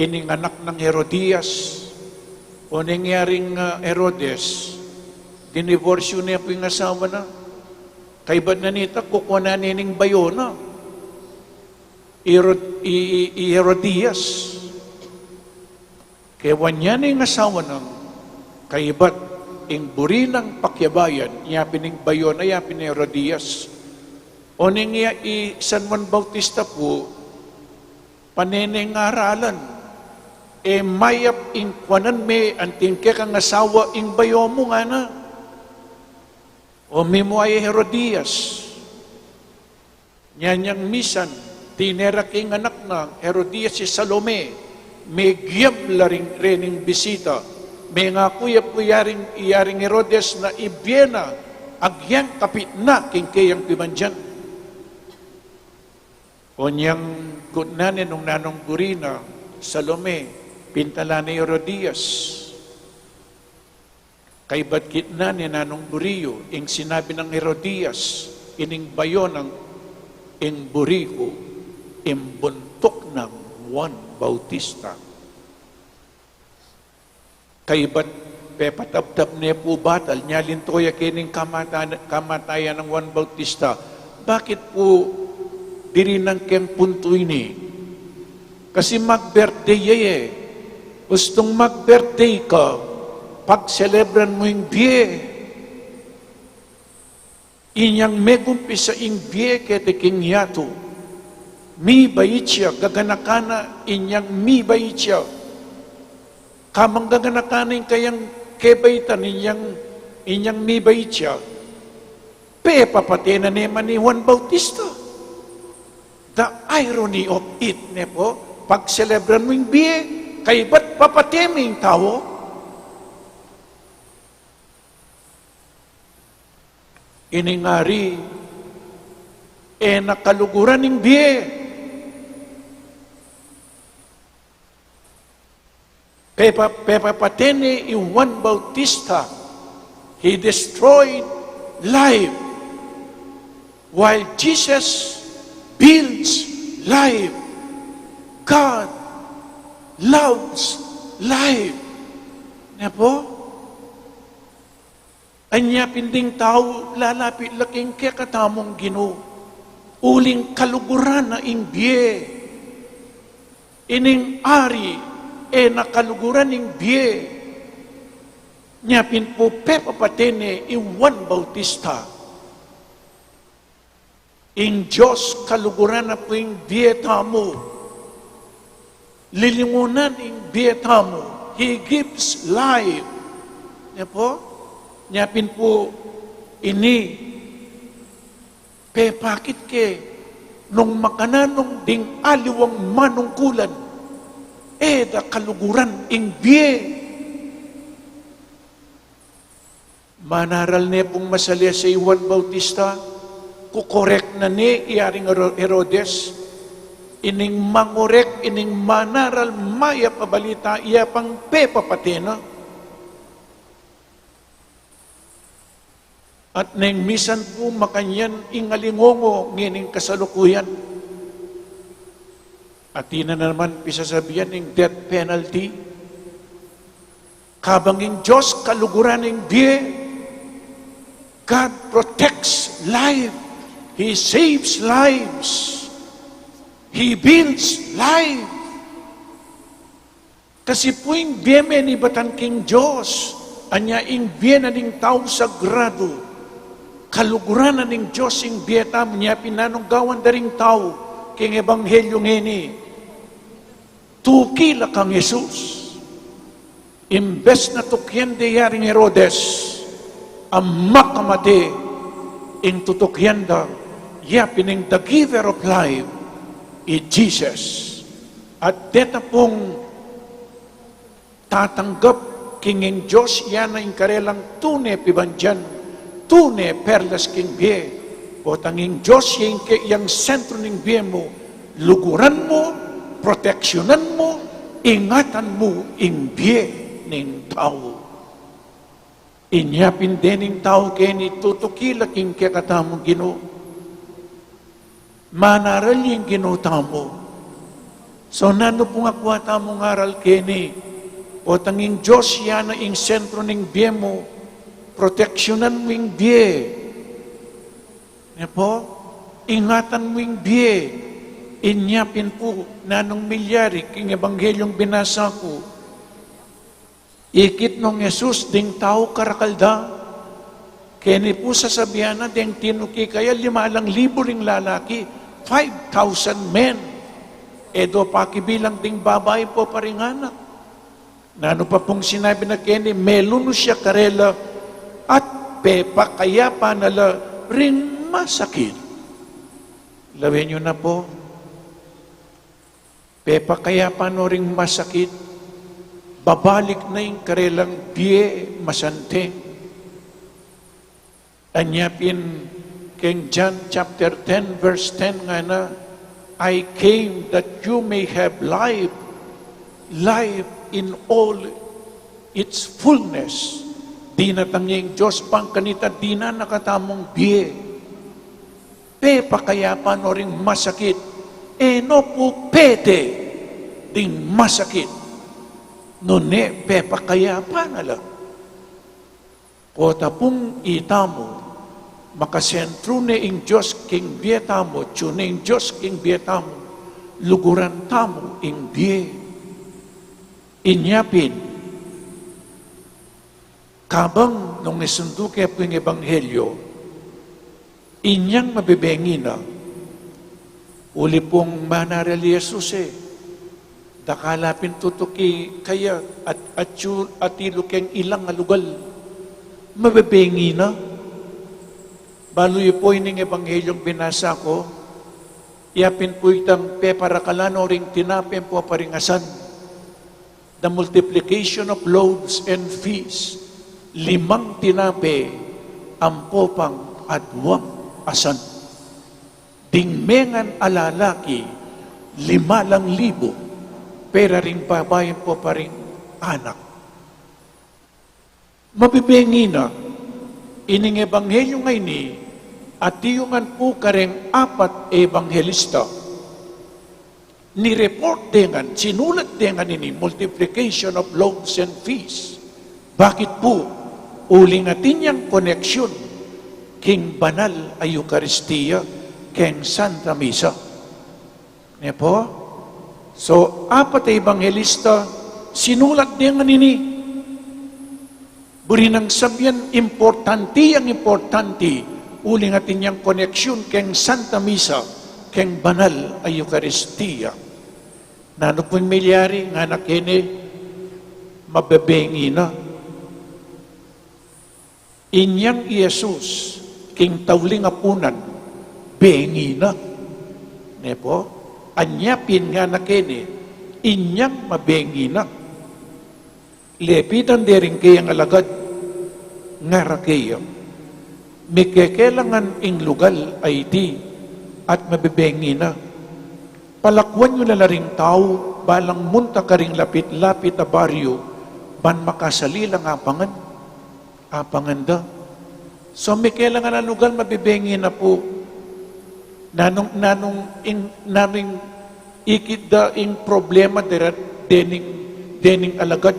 ining anak nang Herodias. Oneng i Aring, ah, Herodes, diniborsyu ne pu ing asawa na. Kaybat na nita, kukuanan ne ning bayu na, i Herod-, i, i, i Herodias. Kewan ya ne ing asawa nang kaybat ing buri nang pakiabayan, yapin ing bayu na, yapin i Herodias. Oneng ya i San Juan Bautista pu, pane neng aralan. E mayap ing kuanan me anting kekang asawa ing bayu mu, ngana. O mimua i Herodias. Nya inyang misan, tinerak ya ing anak nang Herodias i Salome, megiam la ring, rening bisita, mengaku ya pu i Aring, i Aring Herodes na ibie na, agyang kapit na king keyang pibandian. Onyang kutnan ne nung nanung buri na, Salome, pintalan ne i Herodias. Kaybat kitnan ne nanung buri yu, ing sinabi nang Herodias, ining bayu nang ing buri ku, ing buntuk nang Juan Bautista. Kaybat pepataptap ne pu batal, nya linto ya kening kamata-, kamatayan nang Juan Bautista. Bakit pu dirinan keng puntu ini? Kasi mag-birthday ya e. Ustung mag-birthday ka, pagselebran mu ing bie. Inyang megumpisa ing bie keti king yatu, mibait ya, gaganakan na inyang mibait ya. Kamang gaganakan na ing kayang kebaitan, inyang, inyang mibait ya, pepapate na ne man i Juan Bautista. The irony of it, ne pu? Pagselebran mu ing bie, kaybat papate me ing tau. Ining ari, e na kaluguran ing bie. Pepa-, pepapate ne i Juan Bautista. He destroyed life, while Jesus builds life. God loves life. Ne pu? Anya pin ding tau lalapit la king kekatamung Ginu, uling kaluguran na ing bie. Ining ari, e na kaluguran ing bie. Nya pin pu pepapate ne i Juan Bautista. Ing Dios kaluguran na pu ing bie tamu. Lilingunan ing bie tamu. He gives life. Ne pu? Nya pin pu ini, pepakit ke nung makananu ding aliwang manungkulan, e da kaluguran ing bie. Manaral ne pung masalese i Juan Bautista, kukorek na ne i Aring Hero-, Herodes, ining mangorek, ining manaral mayap a balita, iya pang pepapate na. At neng misan pu makanyan ing alingongo ngening kasalukuyan. Atin na naman pisasabian ing death penalty. Kabang ing Dios kaluguran ing bie, God protects life. He saves lives. He builds life. Kasi pu ing bie menibatan king Dios, anya ing bie na ning tau sagradu. Kaluguran na ning Dios ing bie tamu, nya pin nanung gawan da ring tau king ebanghelyo ngeni. Tuki la kang Jesus. Imbes na tukian de ya ring Herodes, a makamate, ing tutukian da, ya pin ing the giver of life, i Jesus. At deta pung tatanggap king ing Dios, ya na ing karelang tune pibandian, tune perlas king bie. Potang ing Dios ya ing ke-, yang sentro ning bie mu, luguran mu, proteksyonan mu, ingatan mu ing bie ning tau. Inya pin dening tau keni tutuki la king kekatamung Ginu. Manaral ya ing Ginu tamu. So nanu pung akua tamung aral keni? Potang ing Dios ya na ing sentro ning bie mu, proteksyonan mu ing bie. Ne po? Ingatan mu ing bie. Inya pin pu, nanung milyari king ebanghelyung binasa ku? Ikit nong Jesus ding tau karakal da. Keni pu sasabian na deng tinuki kaya lima lang libu ring lalaki, five thousand men. E do pakibilang ding babai po pa ring anak. Nanu pa pung sinabi na keni, melunus ya karela at pepakayapan na la ring masakit. Lawen yu na po. Pepakayapan no ring masakit, babalik na ing karelang bie masanteng. Anya pin keng John chapter ten, verse ten ngana, "I came that you may have life, life in all its fullness." Dinatang ya ing Dios pang kanita, dinan na katamung bie. Pepakayapan no ring masakit. E no pu pete ding masakit, nune pepakayapan na la. Kota pung itamu, makasentru ne ing Dios king bie tamu, tune ing Dios king bie tamu, luguran tamu ing bie. Inya pin, kabang nung isundu ke pu ing ebanghelyo, inyang mabebengi na, uli pung manaral i Jesus e, dakal la pin tutuki kaya at, at yu-, atilu keng ilang a lugal, mabebengi na. Balu yu po ining ebanghelyung binasa ku, ya pin pu itang peparakalan no ring tinape ampo pa ring asan. The multiplication of loaves and fish, limang tinape ampo pang aduang asan. Ding mengan a lalaki, lima lang libu, pera ring babai ampo pa ring anak. Mabebengi na, ining ebanghelyo ngeni, atiu ngan pu kareng apat ebanghelista. Ni-report de ngan, sinulat de ngan ini multiplication of loaves and fish. Bakit pu? Uling atin yang koneksyon king banal a Eukaristia, keng Santa Misa. Ne po? So, apat a ebanghelista, sinulat de ngan ini. Buri nang sabian, importante yang importante, uling atin yang koneksyon keng Santa Misa, keng banal a Eukaristia. Nanu pung milyari? Ngana keni, mabebengi na. Inyang i Jesus king tauling apunan, bengi na. Ne po? Anya pin ngana keni, inyang mabengi na. Lepitan de ring keyang alagad, ngara keya, mikekelangan ing lugal a iti at mabebengi na. Palakuan yu la la ring tau, balang munta karing lapit-lapit a baryo, ban makasali lang apangan. Apangan da. So, mikelangan a lugal mabibengi na pu. Nanung, nanung ing, nanung ikit da ing problema dera dening, dening alagad.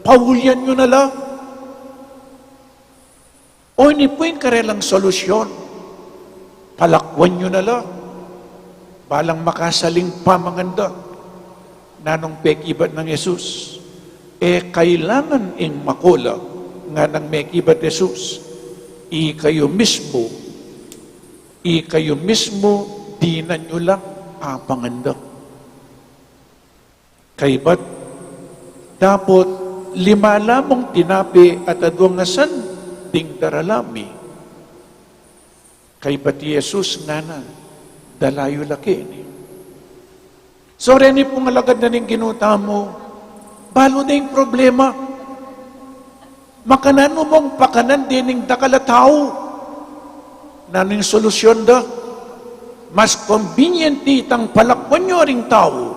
Paulyan yu na la. O ini pu ing karelang solusyon. Palakwan yu na la. Balang makasaling pamangan da. Nanung pekibat nang Jesus? E kailangan ing makola, nganang mekibat Jesus. Ikayu mismu, ikayu mismu, dinan yu lang apangan da. Kaybat, dapot lima lamung tinape at aduang asan ding darala mi. Kaybat i Jesus ngana, dala yu la keni. So, reni pung alagad na ning Ginu tamu, balu da ing problema. Makananu mung pakanan dening dakal a tau? Nanu ing solusyon da? Mas convenient itang palakwan yu ring tau.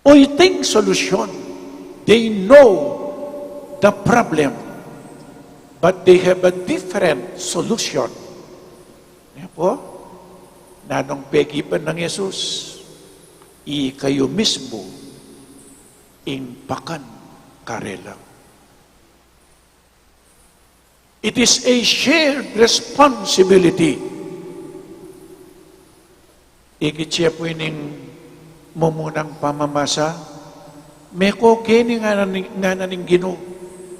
O iting solusyon. They know the problem, but they have a different solution. Yan pu, nanung pekibat nang Jesus? Ikayu mismu ing pakan karela. It is a shared responsibility. Ikit ye pu ining mumunang pamamasa, meko keni ngana ning, ngana ning Ginu.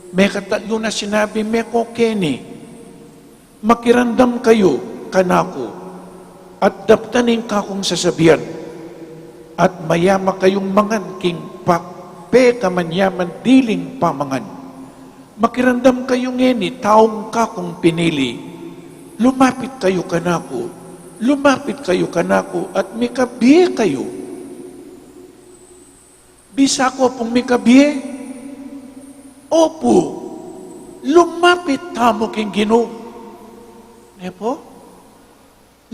Mekatatlu na sinabi, meko keni. Makiramdam kayu kanaku, at daptan ing kakung sasabian, at mayama kayung mangan king pa-, pekamanyaman diling pamangan. Makiramdam kayu ngeni, taung kakung pinili. Lumapit kayu kanaku, lumapit kayu kanaku, at mikabie kayu. Bisa ku pung mikabie? Opu, lumapit tamu king Ginu. Ne pu?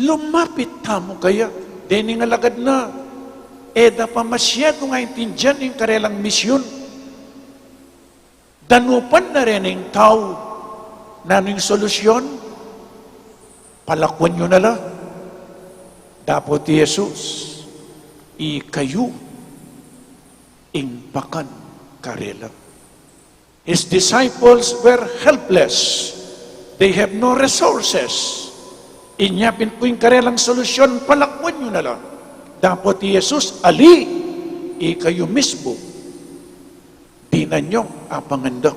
Lumapit tamu kaya. Dening alagad na, e da pa masyadung aintindian ing karelang misyon. Danupan na rening tau. Nanu ing solusyon? Palakwan yu na la. Dapot i Jesus, ikayu ing pakan karela. His disciples were helpless. They have no resources. Inya pin pu ing karelang solusyon, palakwan yu na la. Dapot i Jesus, ali, ikayu mismu, dinan yung apangan da.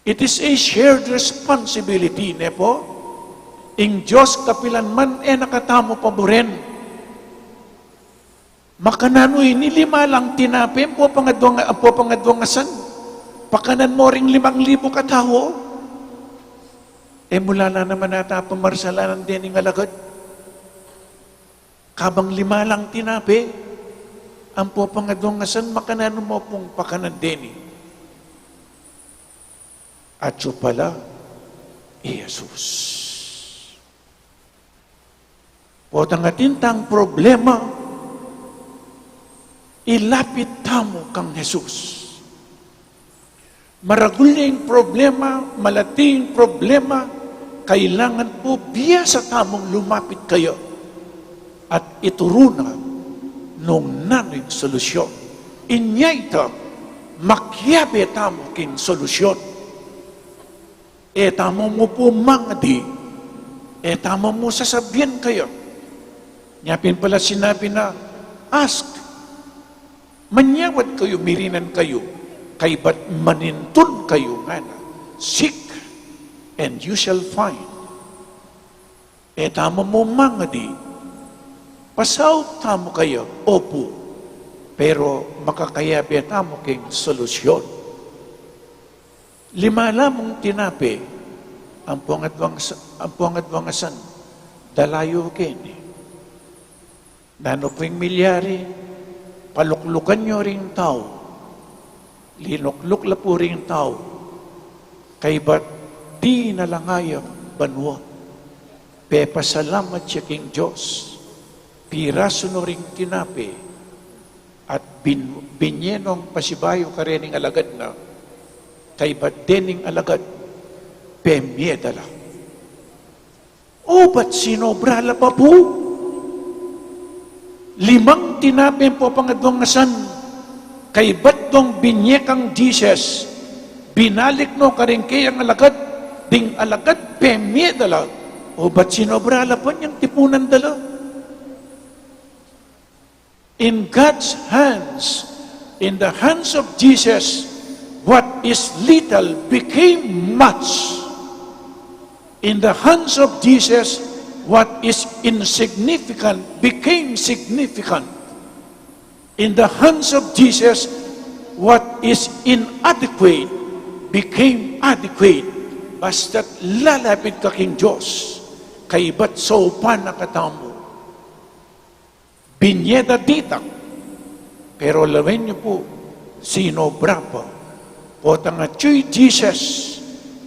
It is a shared responsibility, ne pu? Ing Dios kapilan man e na katamu paburen. Makananu ini lima lang tinape, ampo pangaduang, ampo pangaduang asan? Pakanan mo ring limang libu katau? E mu la naman ata pamarsalanan dening alagad. Kabang lima lang tinape, ampo pangaduang asan, makananu mo pung pakanan deni? Atyu pala i Jesus. Potang atin tang problema, ilapit tamu kang Jesus. Maragul ya ing problema, malati ing problema, kailangan pu biasa tamung lumapit kaya at ituru na nung nanu ing solusyon. Inya ita, makiabe tamu king solusyon. E tamu mu pu mangadi, e tamu mu sasabian kaya. Nya pin pala sinabi na, ask, manyawad kayu, mirinan kayu, kaybat manintun kayu ngana, seek, and you shall find. E tamu mu mangadi, pasaup tamu kaya, opu, pero makakayabe tamu king solusyon. Lima lamung tinape, ampo pangaduang sa-, ampo pangaduang asan, dala yu keni. Nanu pu ing milyari? Paluklukan yu ring tau. Linukluk la pu ring tau. Kaybat dinan la ngayap banua. Pepasalamat ya king Dios. Pirasu no ring tinape. At bin-, binye nong pasibayu karening alagad na, Kaybat dening alagad, pemie da la. O, bat sinobra la pa pu? Limang tinape ing pangaduang asan, kaybat dong binie kang Jesus, binalik no karing kayang alagad, ding alagad pemie da la. O, bat sinobra la pa, inyang tipunan da la? In God's hands, in the hands of Jesus, what is little became much. In the hands of Jesus, what is insignificant became significant. In the hands of Jesus, what is inadequate became adequate. Basta't lalapit ka king Dios, kaybat saupan na katamu. Binie da ditak. Pero lawen yu pu, sinobra pa. Potang atyu i Jesus,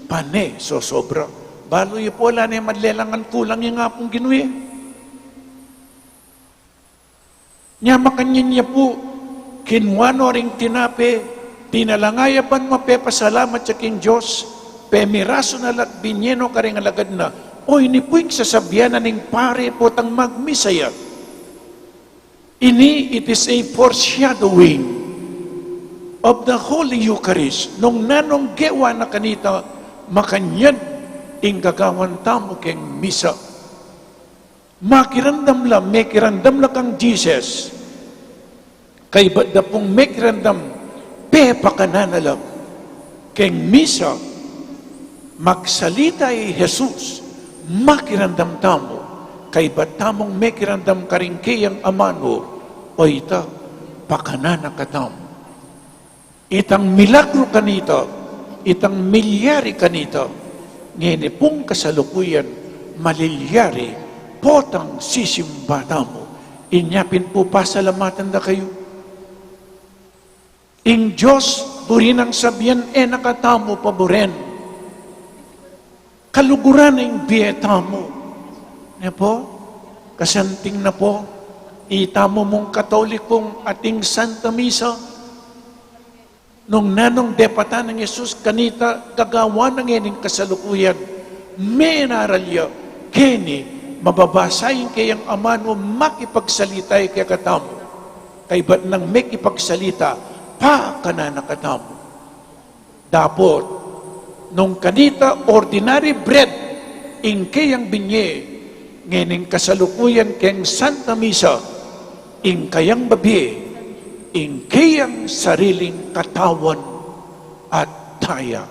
pane sosobra. Balu yu pu, ala ne malelangan kulang ing Apung Ginu e. Nya makanyan ya pu, kinua no ring tinape, tinalanga ya ban mapepasalamat ya king Dios, pemirasu na la't binie no karing alagad na. O, ini pu ing sasabian na ning pari potang magmisa ya. Ini, it is a foreshadowing of the Holy Eucharist. Nung nanung gewa na kanita, makanyan ing gagawan tamu keng misa. Makiramdam la, mekiramdam la kang Jesus. Kaybat da pung mekiramdam, pepakanan na la. Keng misa, magsalita i Jesus, makiramdam tamu, kaybat tamung mekiramdam karing kayang amanu, o ita, pakanan na katamu. Itang milagru kanita, itang milyari kanita, ngeni pung kasalukuyan, malilyari, potang sisimba tamu. Inya pin pu pasalamatan da kayu. Ing Dios, buri nang sabian, e na katamu paburen. Kaluguran ing bie tamu. Ne pu? Kasanting na pu, itamu mung Katolikung ating Santa Misa. Nung nanung depatan nang Jesus kanita, gagawan na ngening kasalukuyan, menaral ya, keni, mababasa ing kayang amanu, makipagsalita ya kekatamu. Kaybat nang mekipagsalita, pakanan na katamu. Dapot, nung kanita ordinary bread ing kayang binie, ngening kasalukuyan keng Santa Misa, ing kayang babie, ing kayang sariling katawan at daya.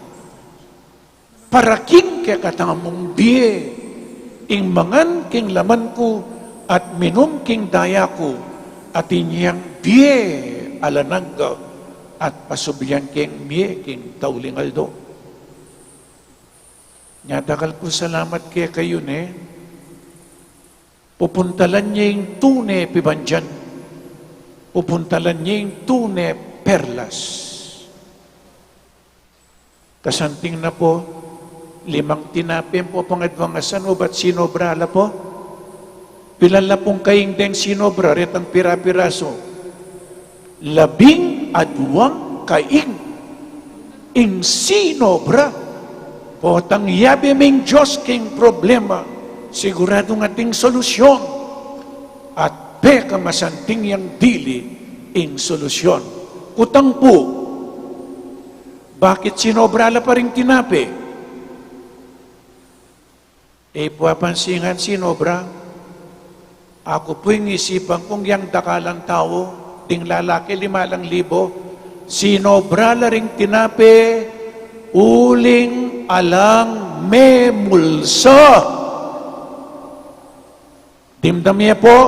Para king kekatamung bie, ing mangan king laman ku at minum king daya ku, at inyang bie alang angga, at pasublian keng mie king tauling aldo. Nya dakal kung salamat kekayu, ne. Pupuntalan ye ing tune pibandian. Pupuntalan ye ing tune perlas. Kasanting na pu, limang tinape pu pangaduang asan, o ba't sinobra la pu? Pilan la pung kaing deng sinobra, retang pira-pirasu? Labing aduang kaing ing sinobra. Potang yabe ming Dios king problema, siguradung ating solusyon. At pekamasanting yang dili ing solusyon. Kutang pu, bakit sinobra la pa ring tinape? E pu apansinan sinobra. Aku pu ing isipan kung yang dakalan tau, ding lalaki lima lang libo, sinobra la ring tinape, uling alang memulsa. Dimdam ye pu?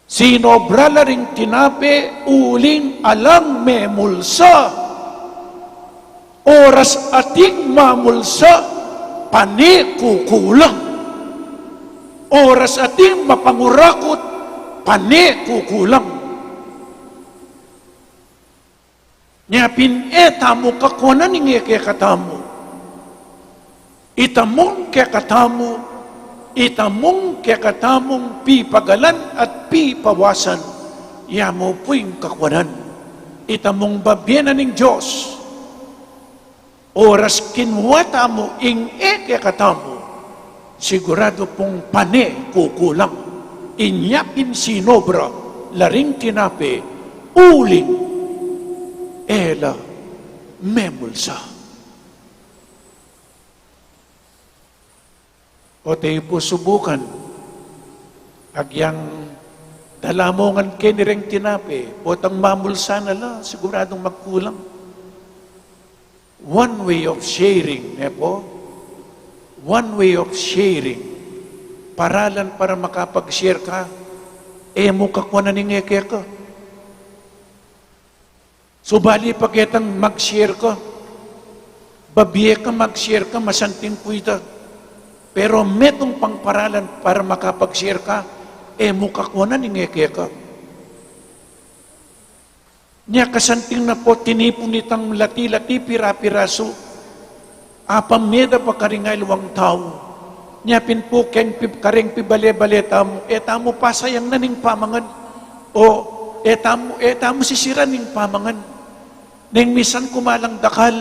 Sinobra la ring tinape, uling alang memulsa. Oras ating mamulsa, pane kukulang. Oras ating mapangurakut, pane kukulang. Nya pin e tamu kakuanan ing e kekatamu. Itamung kekatamu, itamung kekatamung pipagalan at pipawasan, ya mu pu ing kakuanan. Ita mung babie na ning Dios, oras kinua tamu ing e kekatamu, siguradu pung pane kukulang. Inya pin sinobra la ring tinape uling e la memulsa. O, tayu pu subukan. Agyang dala mu ngan keni reng tinape, potang mamulsa na la, siguradung magkulang. One way of sharing, ne pu? One way of sharing. Paralan para makapag-share ka, e mu kakuanan ing e keka. Subali pa ketang mag-share ka, babie ka mag-share ka, masanting pu ita. Pero metung pang paralan para makapag-share ka, e mu kakuanan ing e keka. Nya kasanting na pu, tinipun itang lati-lati, pira-pirasu. Apamie da pa karing aliwang tau. Nya pin pu keng pi-, kareng pibale-bale tamu, e tamu pasayang na ning pamangan. O, e tamu, e tamu sisiran ning pamangan. Neng misan kumalang dakal,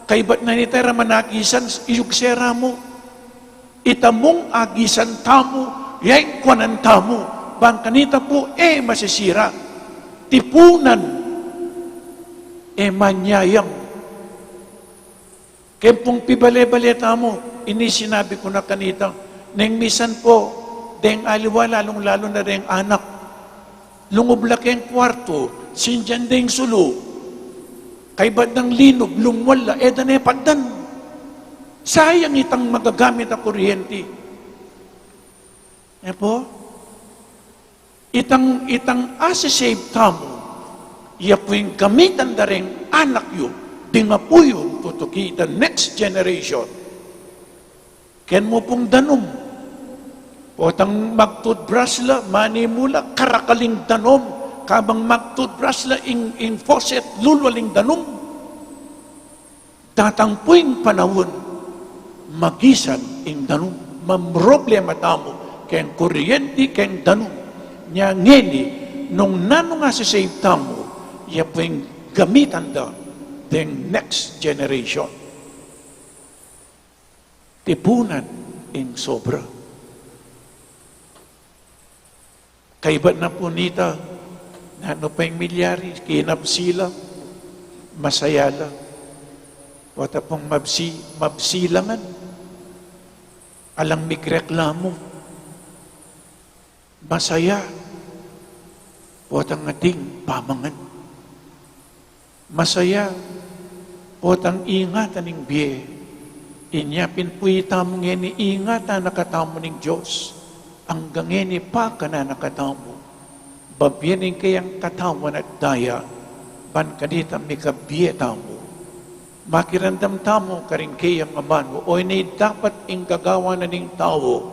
kaybat na nita ra man agisan, iyugse ra mu. Ita mung agisan tamu, ya ing kuanan tamu, bang kanita pu e masisira. Tipunan, e manyayang. Keng pung pibale-bale tamu, ini sinabi ku na kanita, neng misan pu, deng aliwa, lalung-lalu na deng anak. Lungub la keng kuartu, sindian deng sulu. Kaybat dang linub, lumwal la, e da ne patdan. Sayang itang magagamit a kuryenti. E pu? Itang, itang asisave tamu, ya pu ing gamitan da reng anak yu, ding apu yu, tutuki, the next generation. Ken mu pung danum. Potang mag-toothbrush la, manimu la, karakal ing danum. Kabang mag-toothbrush la, ing, ing faucet, lulwal ing danum. Datang pu ing panaun, magisan ing danum. Mamroblema tamu keng kuryenti, keng danum. Nya ngeni, nung nanung asisave tamu, ya pu ing gamitan da deng next generation. Tipunan ing sobra. Kaybat na pu nita, nanu pa ing milyari, kinabsi la, masaya la. Pota pung mabsi, mabsi la ngan. Alang migreklamu. Masaya. Potang ating pamangan. Masaya, potang ingatan ing bie. Inya pin pu itamu ngeni ingatan na katamu ning Dios. Angga ngeni pakanan na katamu. Babie ning keyang katawan at daya, ban kanita mikabie tamu. Makiramdam tamu karing keyang amanu, o ini dapat ing gagawan na ning tau,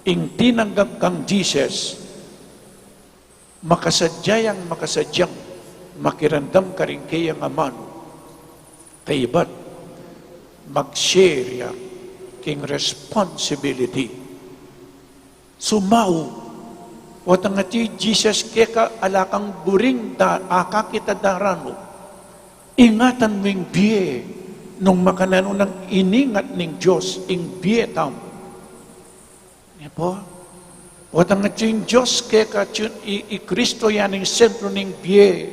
ing tinanggap kang Jesus, makasadya yang makasadyang makiramdam karing keyang amanu. Kaybat, mag-share ya king responsibility. Sumau, potang atiu i Jesus keka, ala kang buring da, akakit a daranu. Ingatan mu ing bie, nung makananu nang iningat ning Dios ing bie tamu. Ne pu? Potang atiu ing Dios keka, atiu i, i Kristo ya ning sentru ning bie.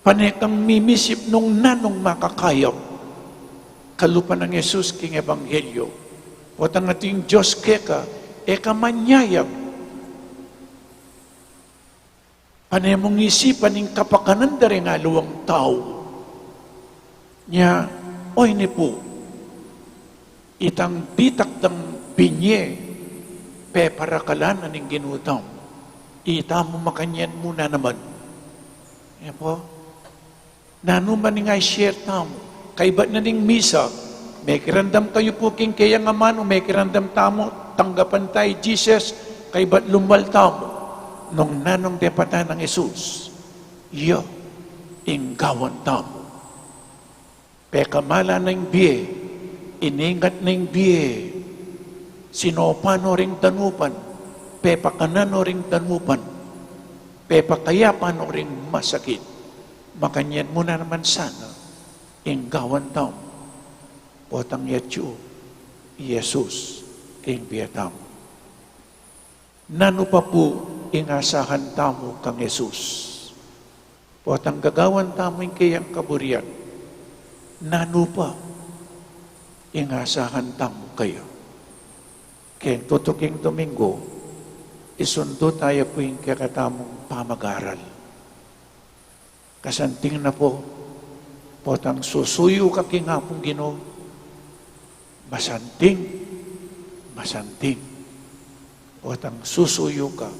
Pane kang mimisip nung nanung makakayap. Kalupa nang Jesus king ebanghelyo. Potang atiu ing Dios keka, e ka manyayang. Pane mung isipan ing kapakanan da ring aliwang tau. Nya, o ini pu, itang ditak dang binye, peparakalan na ning Ginu tamu. Itamu makanyan mu na naman. E pu? Nanu man ing i-share tamu. Kaybat na ning misa, mekiramdam kayu pu king keyang amanu, mekiramdam tamu, tanggapan ta i Jesus, kaybat lumwal tamu. Nung nanung depatan nang Jesus, iya ing gawan tamu. Pekamalan na ing bie, iningat na ing bie, sinopan no ring danupan, pepakanan no ring danupan. Pepakayapa no ring masakit. Makanyan mu na naman sana ing gawan tamu, potang yatyu i Jesus king bie tamu. Nanu pa pu ing asahan tamu kang Jesus? Potang gagawan tamu ing kayang kaburian, nanu pa ing asahan tamu kaya? Keng tutuking Domingo, isundu taya pu ing kekatamung pamag-aral. Kasanting na pu, potang susuyu ka king Apung Ginu, masanting, masanting. Potang susuyu ka,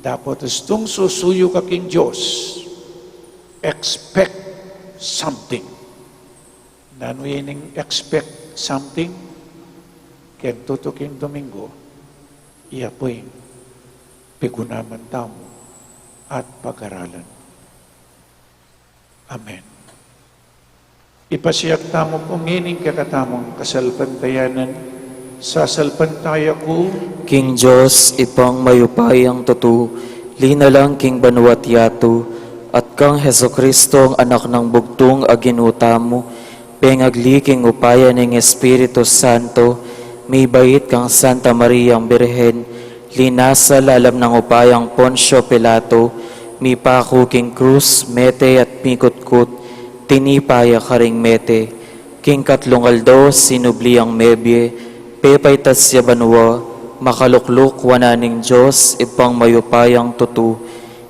dapot istung susuyu ka king Dios, expect something. Nanu ya ining expect something? Keng tutuking Domingo, iya pu ing pigunaman tamu at pag-aralan. Amen. Ipasiag tamu pu ngening kekatamung kasalpantayanan. Sasalpantaya ku king Dios, Ibpang mayupayang tutu, linalang king banua't yatu, at kang Jesucristo, Anak nang bugtung a Ginu tamu, pengagli king upaya ning Espiritu Santo, mibait kang Santa Mariang Birhen, linasa lalam nang upayang Poncio Pilato, mipaku king krus, mete at mikutkut, tinipa ya karing mete, king katlung aldo sinubli yang mebie, pepaitas ya banua, makalukluk wanan ning Dios, Ibpang mayupayang tutu,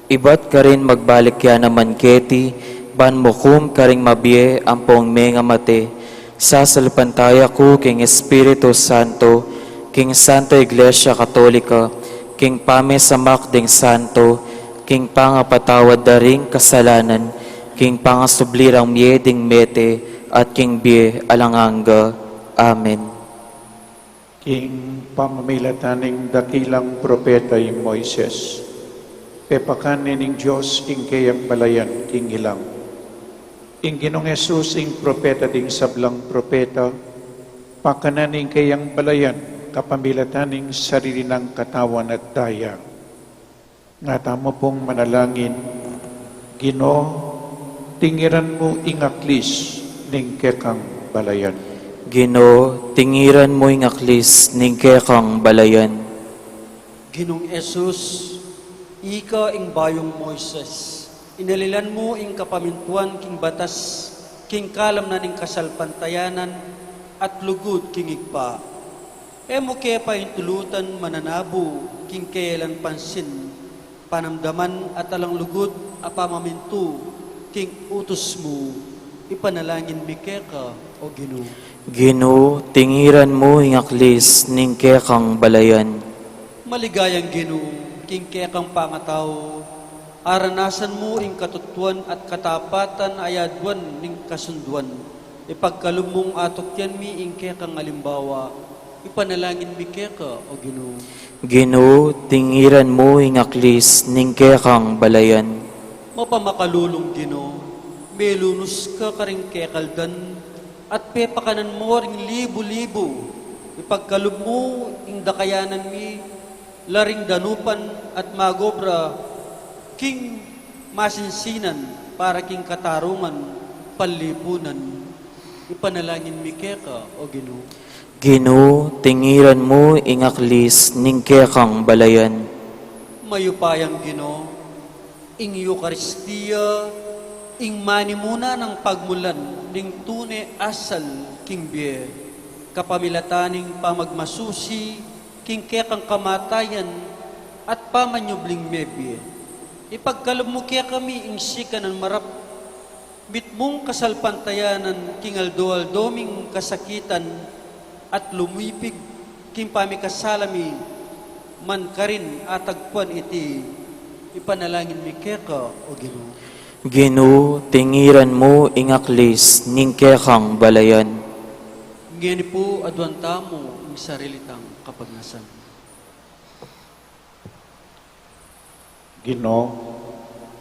ibat karin magbalik ya naman keti, ban mukum karing mabie ampong mengamate. Sasalpantaya ku king Espiritu Santo, king Santa Iglesia Katolika, king pamisamak ding santo, king pangapatawad da ring kasalanan, king pangasubli rang mie ding mete, at king bie alang angga. Amen. King pamamilatan ning dakilang propeta i Moises, pepakanan ning Dios ing keyang balayan king ilang. Ing Ginung Jesus ing propeta ding sablang propeta, pakanan ing keyang balayan kapamilatan ning sarili nang katawan at daya. Nga tamu pung manalangin. Ginu, tingiran mu ing aklis ning kekang balayan. Ginu, tingiran mu ing aklis ning kekang balayan. Ginung Jesus, ika ing bayung Moises, inalilan mu ing kapamintuan king batas, king kalam na ning kasalpantayanan, at lugud king Ibpa. E mu ke paintulutan mananabu king keyalan pansin, panamdaman at alang lugud a pamamintu king utus mu, ipanalangin mi keka, O Ginu. Ginu, tingiran mu ing aklis ning kekang balayan. Maligayang Ginu, king kekang pangatau, aranasan mu ing katutuan at katapatan a yaduan ning kasunduan. Ipagkalub mung atukyan mi ing kekang alimbawa, ipanalangin mi keka, O Ginu. Ginu, tingiran mu ing aklis ning kekang balayan. Mapamakalulung Ginu, melunus ka karing kekaldan, at pepakanan mu ring libu-libu, ipagkalub mu ing dakayanan mi, la ring danupan at magobra king masinsinan para king katarungan panlipunan. Ipanalangin mi keka, O Ginu. Ginu, tingiran mu ing aklis ning kekang balayan. Mayupayang Ginu, ing Eukaristia, ing manimuna nang pagmulan ning tune asal king bie, kapamilatan ning pamagmasusi king kekang kamatayan at pamanyubling mebie. Ipagkalub mu kekami ing sikanan marap, mitmung kasalpantayanan king aldo-aldo ming kasakitan at lumipig king pamikasala mi, man karin atagpuan iti, ipanalangin mi keka, O Ginu. Ginu, tingiran mu ing aklis ning kekang balayan. Ngeni pu aduan tamu ing sarili tang kapagnasan. Ginu,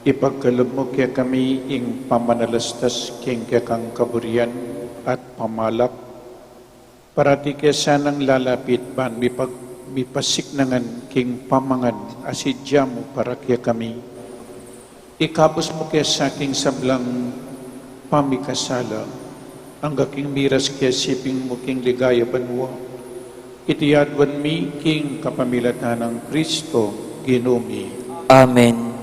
ipagkalub mu kekami ing pamanalastas king kekang kaburian at pamalak, parati ke sanang lalapit ban mipag-, mipasiknangan king pamangan a sidya mu para kekami. Ikabus mu ke sa king sablang pamikasala, angga king miras ke siping mu king ligaya banua. Iti aduan mi king kapamilatan nang Kristo, Ginu mi. Amen.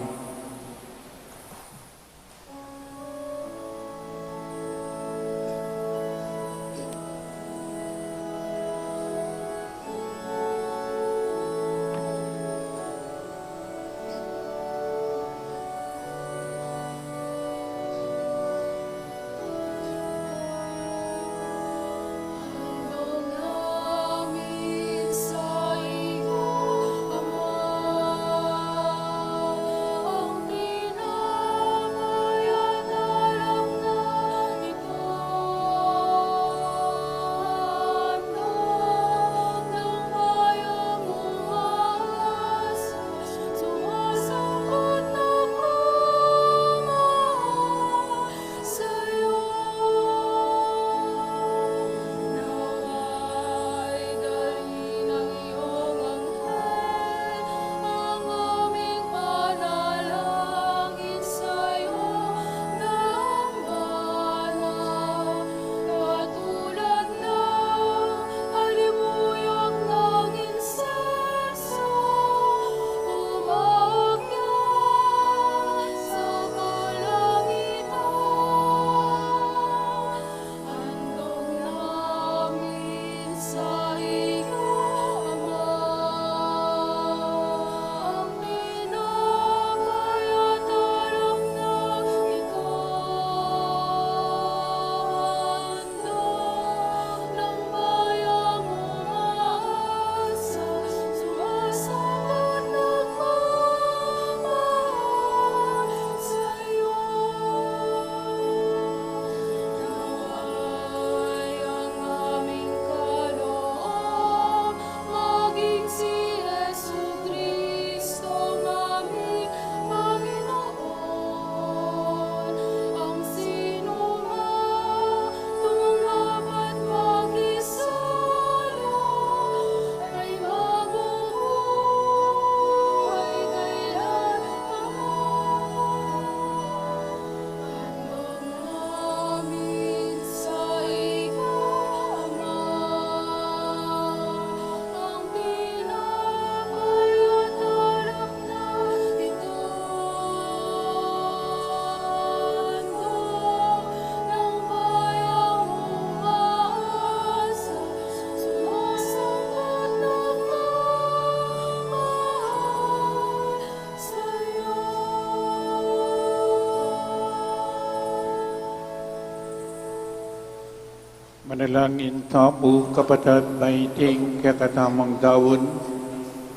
Manalangin tamu, kapatad, ba iting kekatamung daun,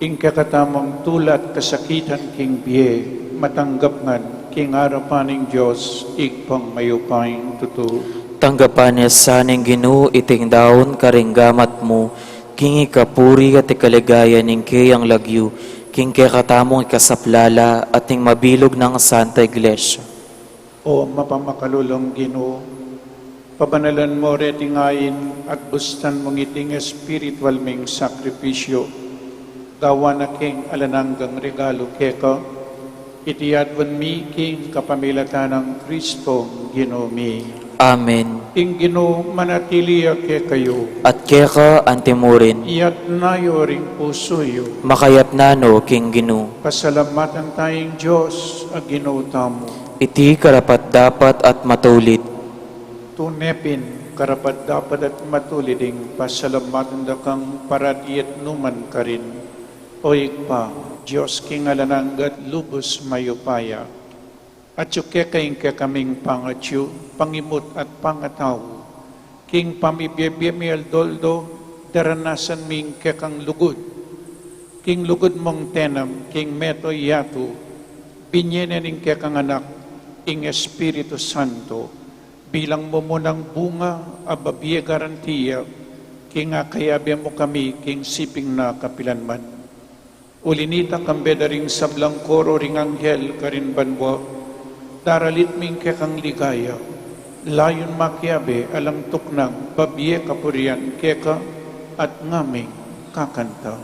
ing kekatamung tula at kasakitan king bie, matanggap ngan king arapan ning Dios, Ibpang mayupayang tutu. Tanggapan na sa ning Ginu iting daun karing gamat mu, king ikapuri at ikaligaya ning keyang lagyu, king kekatamung ikasaplala at ning mabilug nang Santa Iglesia. O mapamakalulung Ginu, pabanalan mu reting ain at bustan mung iting espiritual ming sakripisyu, gawan na king alang anggang regalu keka. Iti aduan mi king kapamilatan nang Kristong Ginu mi. Amen. Ing Ginu manatili ya kekayu. At keka antimurin. Iyatas yu ring pusu yu. Makayatas no king Ginu. Pasalamatan taya ing Dios a Ginu tamu. Iti karapat-dapat at matulid. Tune pin karapat-dapat at matulid ing pasalamatan da kang parati at nukarin man karin, O Ibpa, Dios king alang angga at lubus mayupaya. Atyu keka ing kekaming pangatyu, pangimut at pangatau, king pamibie-bie mi aldo-aldo, daranasan mi ing kekang lugud. King lugud mung tenam king mabilug a yatu, binie ne ning kekang Anak ing Espiritu Santo, bilang mumunang bunga a babie garantia king akayabe mu kami king siping na kapilanman. Uli na nita, kambe da ring sablang koro ring anghel karin banua, daralit mi ing kekang ligaya, layun makiabe alang tuknang babie kapurian keka at ngaming kakanta.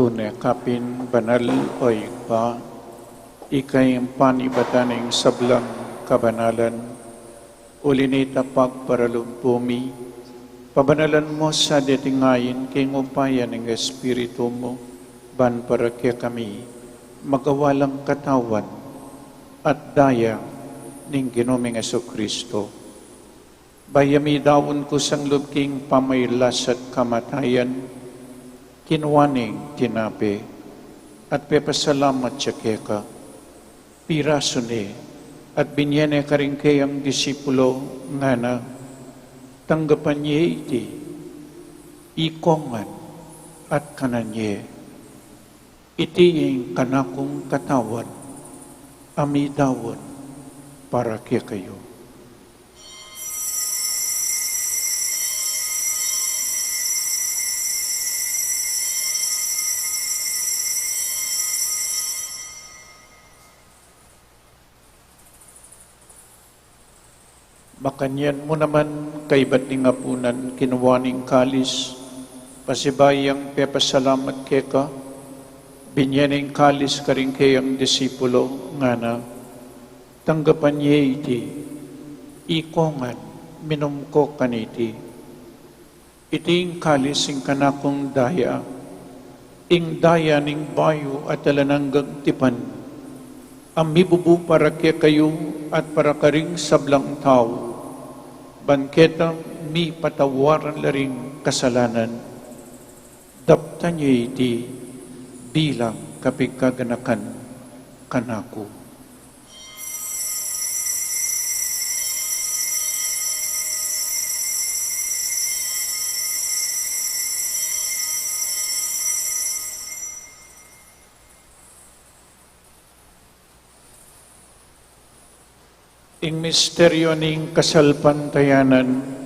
Tune ka pin banal, o Ibpa, ika ing panibatan ning sablang kabanalan. Uli na nita, pagparalumpu mi, pabanalan mu sa deting ain king upaya ning Espiritu mu, ban para kekami magawa lang katawan at daya ning Ginu ming Jesucristo. Bayu ya midaun kusang lub king pamagkasakit at kamatayan, kinua ne ing tinape, at pepasalamat ya keka, pirasu ne, at binye ne karing kayang disipulo, ngana: Tanggapan ye iti, ikongan, at kanan ye. Iti ing kanakung katawan, a midaun para kekayu. Makanyan mu naman, kaybat ning apunan, kinua ne ing kalis, pasibayu yang pepasalamat keka, binye ne ing kalis karing kayang disipulo, ngana: Tanggapan ye iti, ikongan, minum ko kaniti. Iti ing kalis ning kanakung daya, ing daya ning bayu at alang anggang tipan, a mibubu para kekayu at para karing sablang tau, ban ketang mipatawaran la ring kasalanan. Daptan ye iti bilang kapigkaganakan kanaku. Ing misteryu ning kasalpantayanan.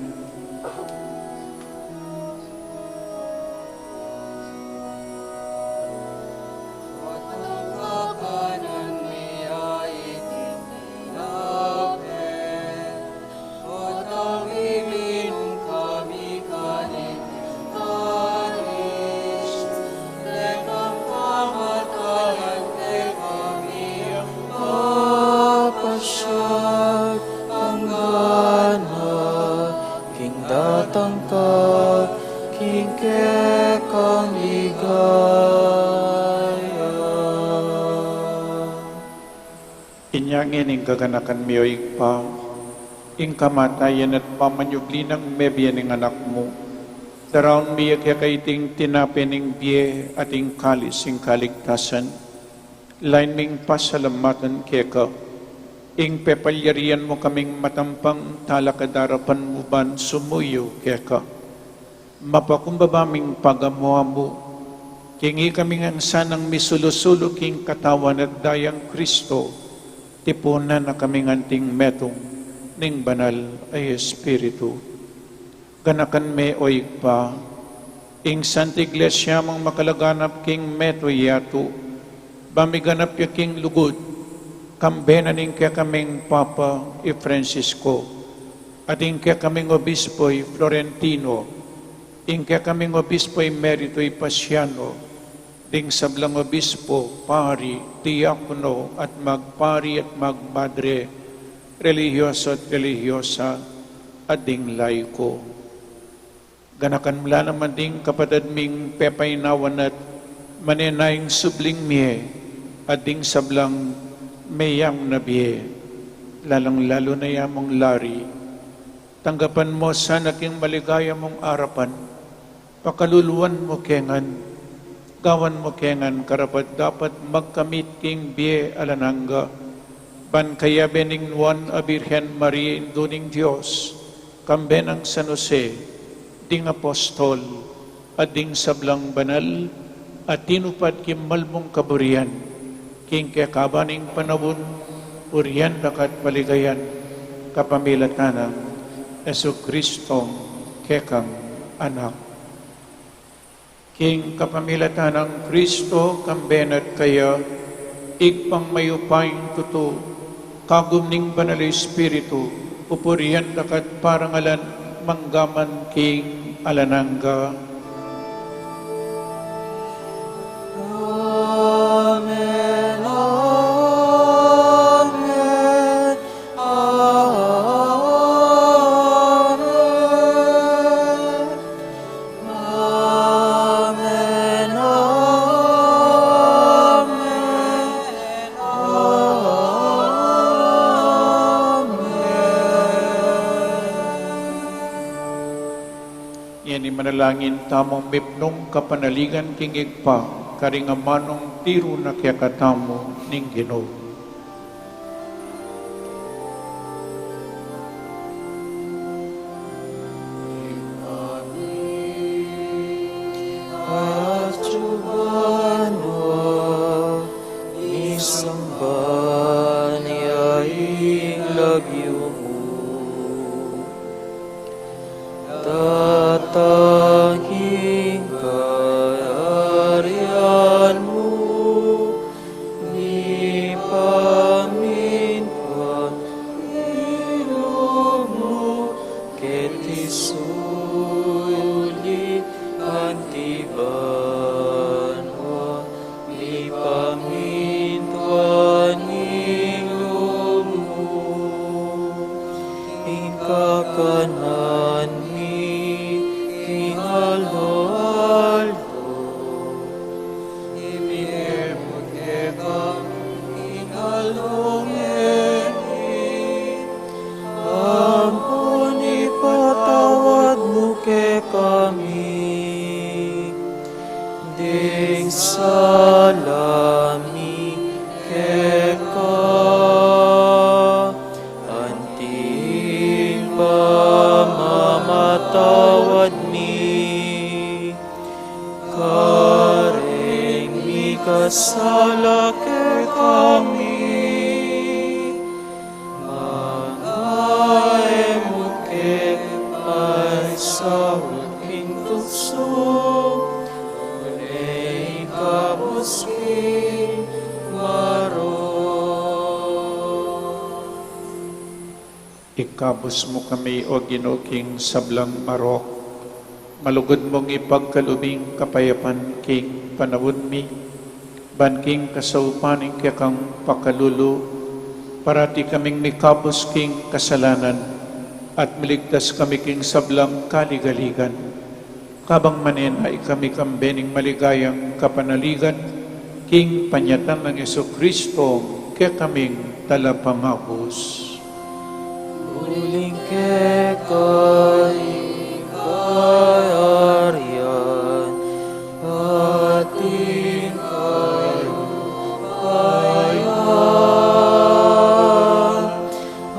Papasyag anggana king datang ka king kekang ligaya. Inya ngeni, kaganakan mi, o Ibpa, ing kamatayan at pamanyubli nang mebie ning Anak mu, daraun mi ya keka iting tinape ning bie at ing kalis ning kaligtasan. Lain ming pasalamatan keka ing pepalyarian mu kaming matampang talakad king arapan mu ban sumuyu keka. Mapakumbaba ming pagamu-amu, king ikami ngan sanang misulu-sulu king katawan at dayang Kristo, tipunan na kaming anting metung ning Banal a Espiritu. Ganakan me, o Ibpa, ing Santa Iglesia mung makalaganap king metung yatu, ba miganap ya king lugud, kambe na ning kekaming Papa i Francisco, at ing kekaming Obispo i Florentino, ing kekaming Obispo Emerito i Pasiano, ding sablang obispo, pari, diakono, at magpari at magmadre, relihiyoso at relihiyosa, at ding laiko. Ganakan mu la naman ding kapatad ming pepainawan at manenayang subling mie, at ding sablang meyang na bie, lalang-lalu na ya mung Larry. Tanggapan mu sana king maligaya mung arapan, pakaluluan mu ke ngan, gawan mu ke ngan karapat-dapat magkamit king bie alang angga, ban kayabe ning Nuan a Birhen Maria, Indu ning Dios, kambe nang San Jose, ding apostol, at ding sablang banal a tinupad king malmung kaburian, king kekaban ning panaun, purian da ka at paligayan, kapamilatan nang Jesucristong kekang Anak. King kapamilatan nang Kristo, kambe na at kaya, Ibpang mayupayang tutu, kagum ning Banal a Espiritu, pupurian da ka at parangalan, mangga man king alang angga. Manalangin tamung mipnung kapanaligan king Ibpa, karing amanung tiru na kekatamu ning Ginu. Atsu banua, misamban ya ing lagyu mu. Datang ing kayarian mu, mipamintuan ing lub mu, keti sulip anti banua, mipamintuan ing lub mu. Ing kakanan mi king aldo-aldo, ibie mu kekami king aldo ngeni, ampon ipatawad mu kekami ding sala mi keka, anti ing pamamatawad mi kareng mikasala kekami. Manga e mu ke paisaul king tuksu, nune ikabus king marok. Ikabus mu kami, O Ginu, king sablang marok. Malugud mung ipagkalub ing kapayapan king panaun mi, ban king kasaupan ning kekang pakalulu, parati kaming mikabus king kasalanan, at miligtas kami king sablang kaligaligan. Kabang manenaya kami kambe ning maligayang kapanaligan, king panyatang nang Jesucristo, kekaming talapangabus. Uling keka ing kayarian, at ing kalupayan,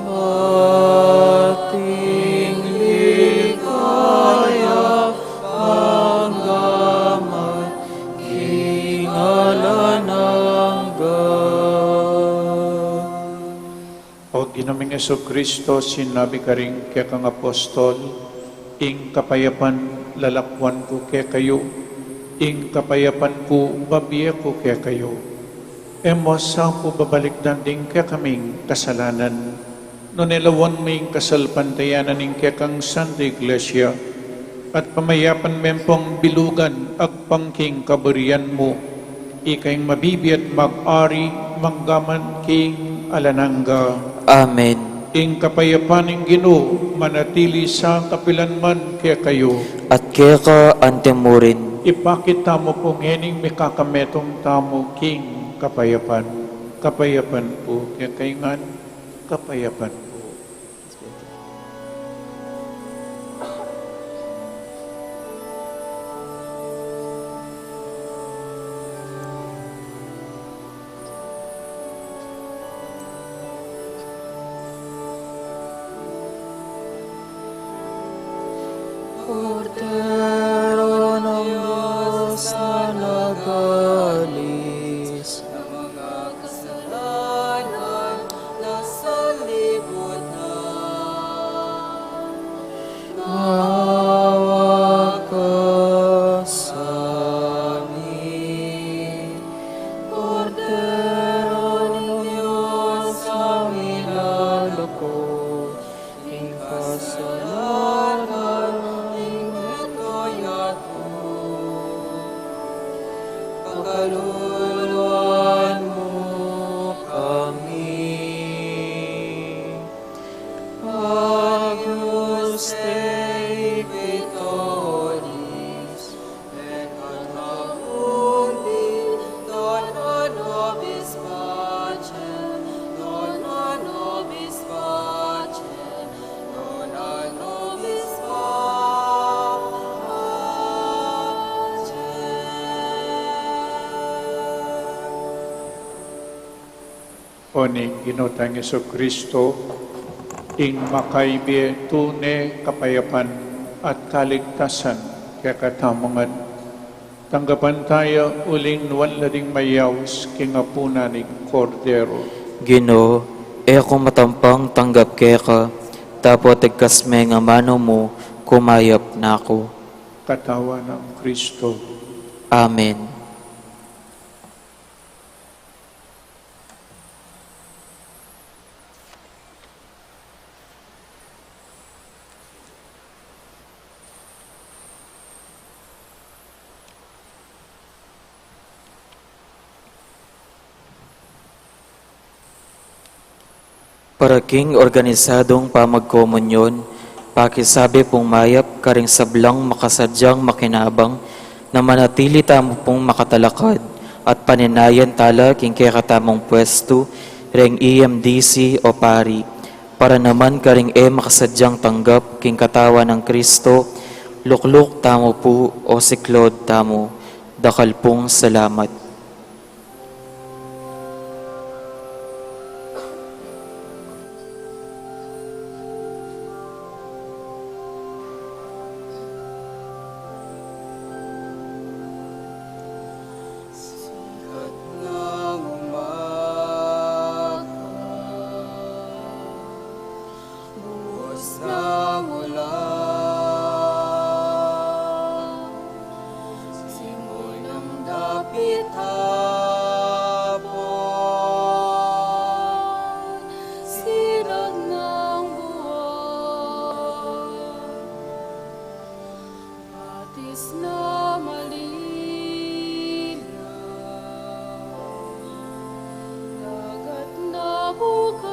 at ing ligaya, angga man king alang angga. O Ginu ming Jesucristo, sinabi karing kekang apostol, ing kapayapan lalakwan ku kekayu, ing kapayapan ku babie ku kekayu. E mu sa pu babalikdan ding kekaming kasalanan, nune lawan mu ing kasalpantayanan ning kekang Santa Iglesia, at pamayapan me pung bilugan agpang king kaburian mu, ika ing mabibie at mag-ari mangga man king alang angga. Amen. Ing kapayapan ning Ginu manatili sa kapilan man kekayu. At keka anti murin. Ipakit tamu pu ngening mikakametung tamu king kapayapan. Kapayapan pu kekayu ngan, kapayapan pu. Kordero nang Dios na nagalis. Kasalanan na sa libutan. Maawa ka sa amin. Kordero ning Dios, a milalako ing kasalanan ning mundo. O ning Ginu tang Jesucristo, ing makaibie tune kapayapan at kaligtasan kekatamu ngan, tanggapan ta ya uling nuan la ding mayaus king apunan ning Kordero. Ginu, e ku matampang tanggap keka, dapot igkas me ing amanu mu, kumayap na ku. Katawan nang Kristo. Amen. Para king organisadong pamagkomunyon, pakisabi pung mayap karing sablang makasadyang makinabang, na manatili tamu pung makatalakad at paninayan tala king kekatamung pwestu reng E M D C o pari, para naman karing e makasadyang tanggap king katawan nang Kristo, lukluk tamu pu o siklaud tamu. Dakal pung salamat. Sikat ng umaga, buhos ng ulan, simbol ng dapit hapon, sinag ng buwan, batis na malinaw, dagat na bukas.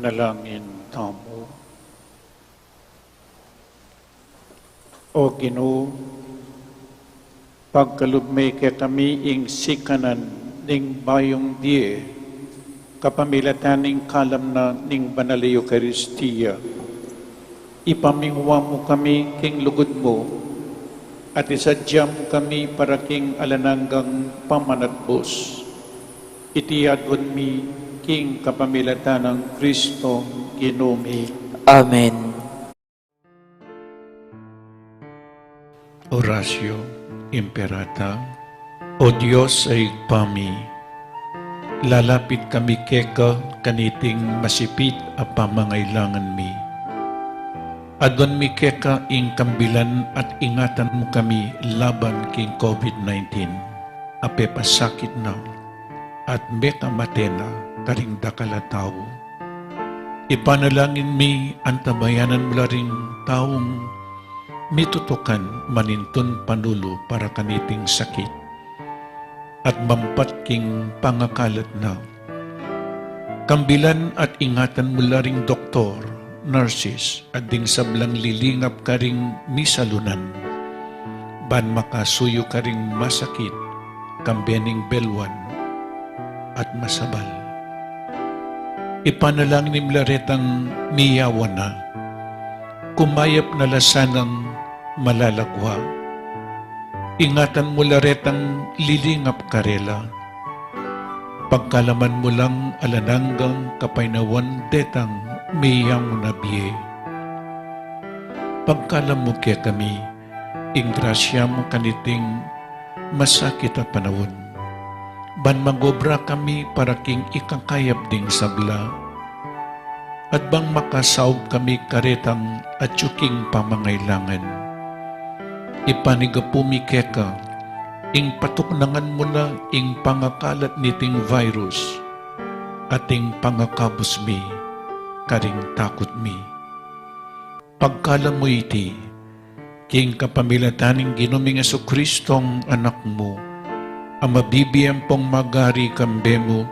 Nalangin tamu. O Ginu, pagkalub me kekami ing sikanan ning bayung bie, kapamilatan ning kalam na ning Banal a Eukaristia. Ipamingwa mu kami king lugud mu, at isadia mu kami para king alang anggang pamanatbus. Iti aduan mi king kapamilatan nang Kristong Ginu mi. Amen. Oratio Imperata. O Dios a Ibpa mi, lalapit kami keka kaniting masipit a pamangailangan mi. Aduan mi keka ing kambilan at ingatan mu kami laban king COVID nineteen a pepasakit na at mekamate na karing dakal a tau. Ipanalangin mi antabayanan mu la ring taung mitutukan manintun panulu para kaniting sakit at mampat king pangakalat na. Kambilan at ingatan mu la ring doktor, nurses, at ding sablang lilingap karing misalunan, ban makasuyu karing masakit, kambe ning belwan at masabal. Ipanalangin mu la retang miyawan na, kumayap na la sanang malalagwa. Ingatan mu la retang lilingap karela. Pagkalam mu lang alang anggang kapaynawan detang miyawan na bie. Pagkalam mu kekami ing grasya mu kaniting masakit a panaun, ban mag-obra kami para king ikakayap ding sabla, at bang makasaub kami karetang atyu king pamangailangan. Ipanigapu mi keka ing patuknangan mu na ing pangakalat niting virus, at ing pangakabus mi karing takut mi. Pagkalam mu iti king kapamilatan ning Ginu ming Jesucristong Anak mu, a mabibie ampong magari kambe mu,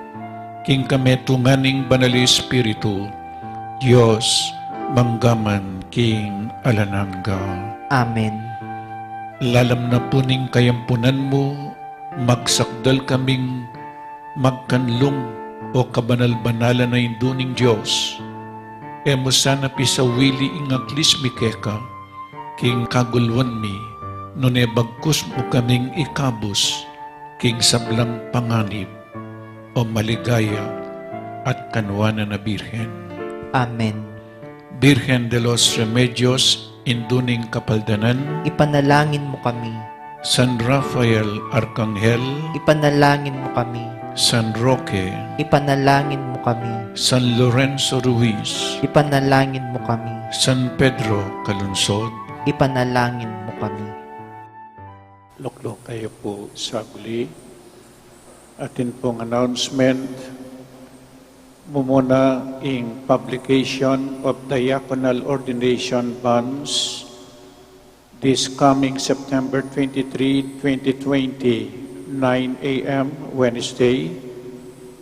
king kametungan ning Banal a Espiritu, Dios, mangga man king alang angga. Amen. Lalam na pu ning kayampunan mu, magsakdal kaming magkanlung, o kabanal-banalan a Indu ning Dios. E mu sana pisawili ing aglis mi keka king kaguluan mi, nune bagkus mu kaming ikabus king sablang panganib, o maligaya at kanuanan a Birhen. Amen. Birhen de los Remedios, Indu ning Kapaldanan, ipanalangin mu kami. San Rafael Arkanghel, ipanalangin mu kami. San Roque, ipanalangin mu kami. San Lorenzo Ruiz, ipanalangin mu kami. San Pedro Calungsod, ipanalangin mu kami. Lukluk kayu pu saglit. Atin pung announcement. Mumuna ing publication of diaconal ordination bonds this coming September twenty-three, twenty twenty, nine a m, Wednesday,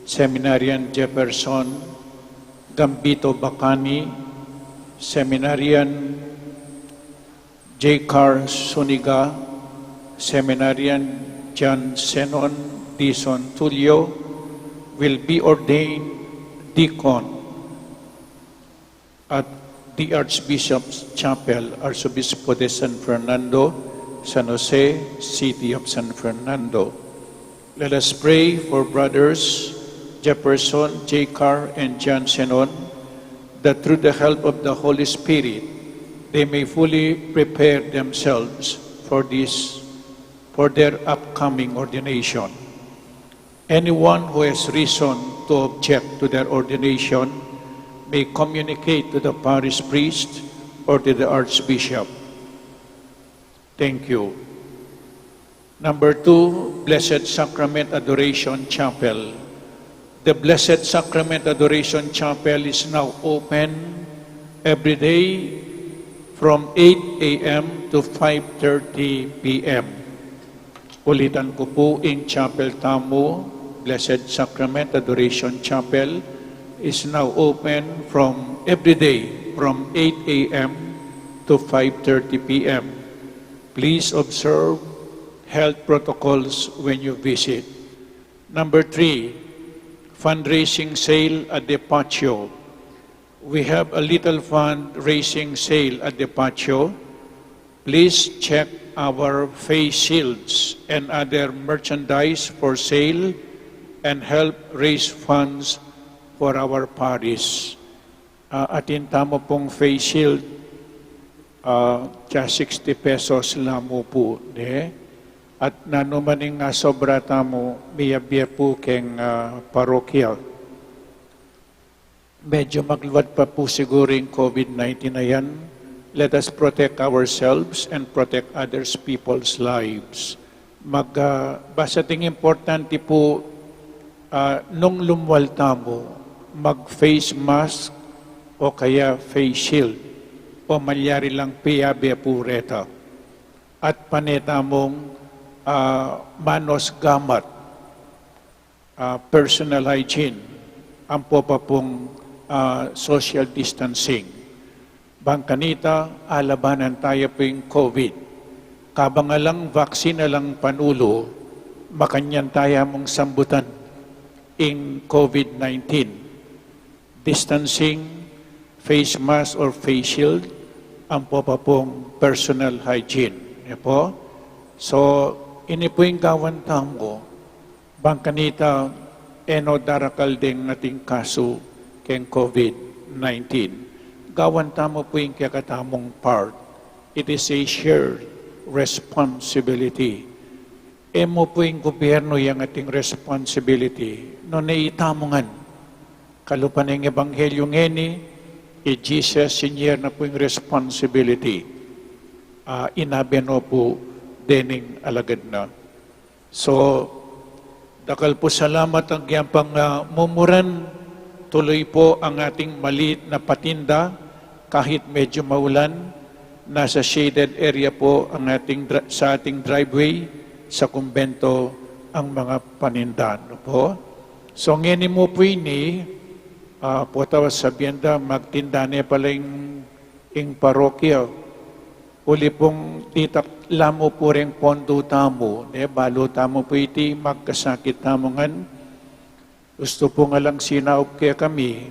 Seminarian Jefferson Gambito Bacani, Seminarian J. Carl Suniga, Seminarian John Zenon Dizon Tulio will be ordained deacon at the Archbishop's Chapel, Arsobispo de San Fernando, San Jose, City of San Fernando. Let us pray for brothers Jefferson, J. Carr, and John Zenon, that through the help of the Holy Spirit, they may fully prepare themselves for this, for their upcoming ordination. Anyone who has reason to object to their ordination may communicate to the parish priest or to the archbishop. Thank you. Number two, Blessed Sacrament Adoration Chapel. The Blessed Sacrament Adoration Chapel is now open every day from eight a m to five thirty p m. Ulitan ku pu, ing chapel tamu, Blessed Sacrament Adoration Chapel, is now open from every day from eight a m to five thirty p m. Please observe health protocols when you visit. Number three, fundraising sale at the patio. We have a little fundraising sale at the patio. Please check our face shields and other merchandise for sale and help raise funds for our parish. Ah, atin tamu pung face shield, ah, tsa sixty pesos la mu pu, ne? At nanu man ing, ah, sobra tamu, miyabie pu keng, ah, parokya. Medyo magluwat pa pu siguru ing COVID nineteen a yan. Let us protect ourselves and protect others people's lives. Mag, ah, basta ding importante pu, ah, nung lumwal tamu, mag face mask o kaya face shield o malyari lang piyabe pu reta. At pane tamung, ah, manos gamat, ah, personal hygiene, ampo pa pung, ah, social distancing. Bang kanita, alabanan taya pu ing COVID. Kabang alang vaccine, alang panulu, makanyan taya mung sambutan ing COVID nineteen. Distancing, face mask or face shield, ampo pa pung personal hygiene. Ne po? So, ini pu ing gawan tamu, bang kanita, e no darakal deng ating kasu keng COVID nineteen. Gawan tamu pu ing kekatamung part. It is a shared responsibility. E mu pu ing gobyerno yang ating responsibility, nune itamu ngan. Kalupa ning ebanghelyo ngeni, i Jesus senior na pu ing responsibility. Ah, inabe no pu dening alagad na. So, dakal pu salamat. Agyang pang, ah, mumuran, tuloy po ang ating maliit na patinda kahit medyo maulan. Nasa shaded area po ang ating dra-, sa ating driveway, sa kumbento ang mga paninda, no po? So, ngeni mu pu ini, ah, pota sabian da, magtinda ne pala ing, ing parokya. Uli pung ditak la mu pu reng pondo tamu, ne, balu tamu pu iti magkasakit tamu ngan. Gustu pung alang sinaup kekami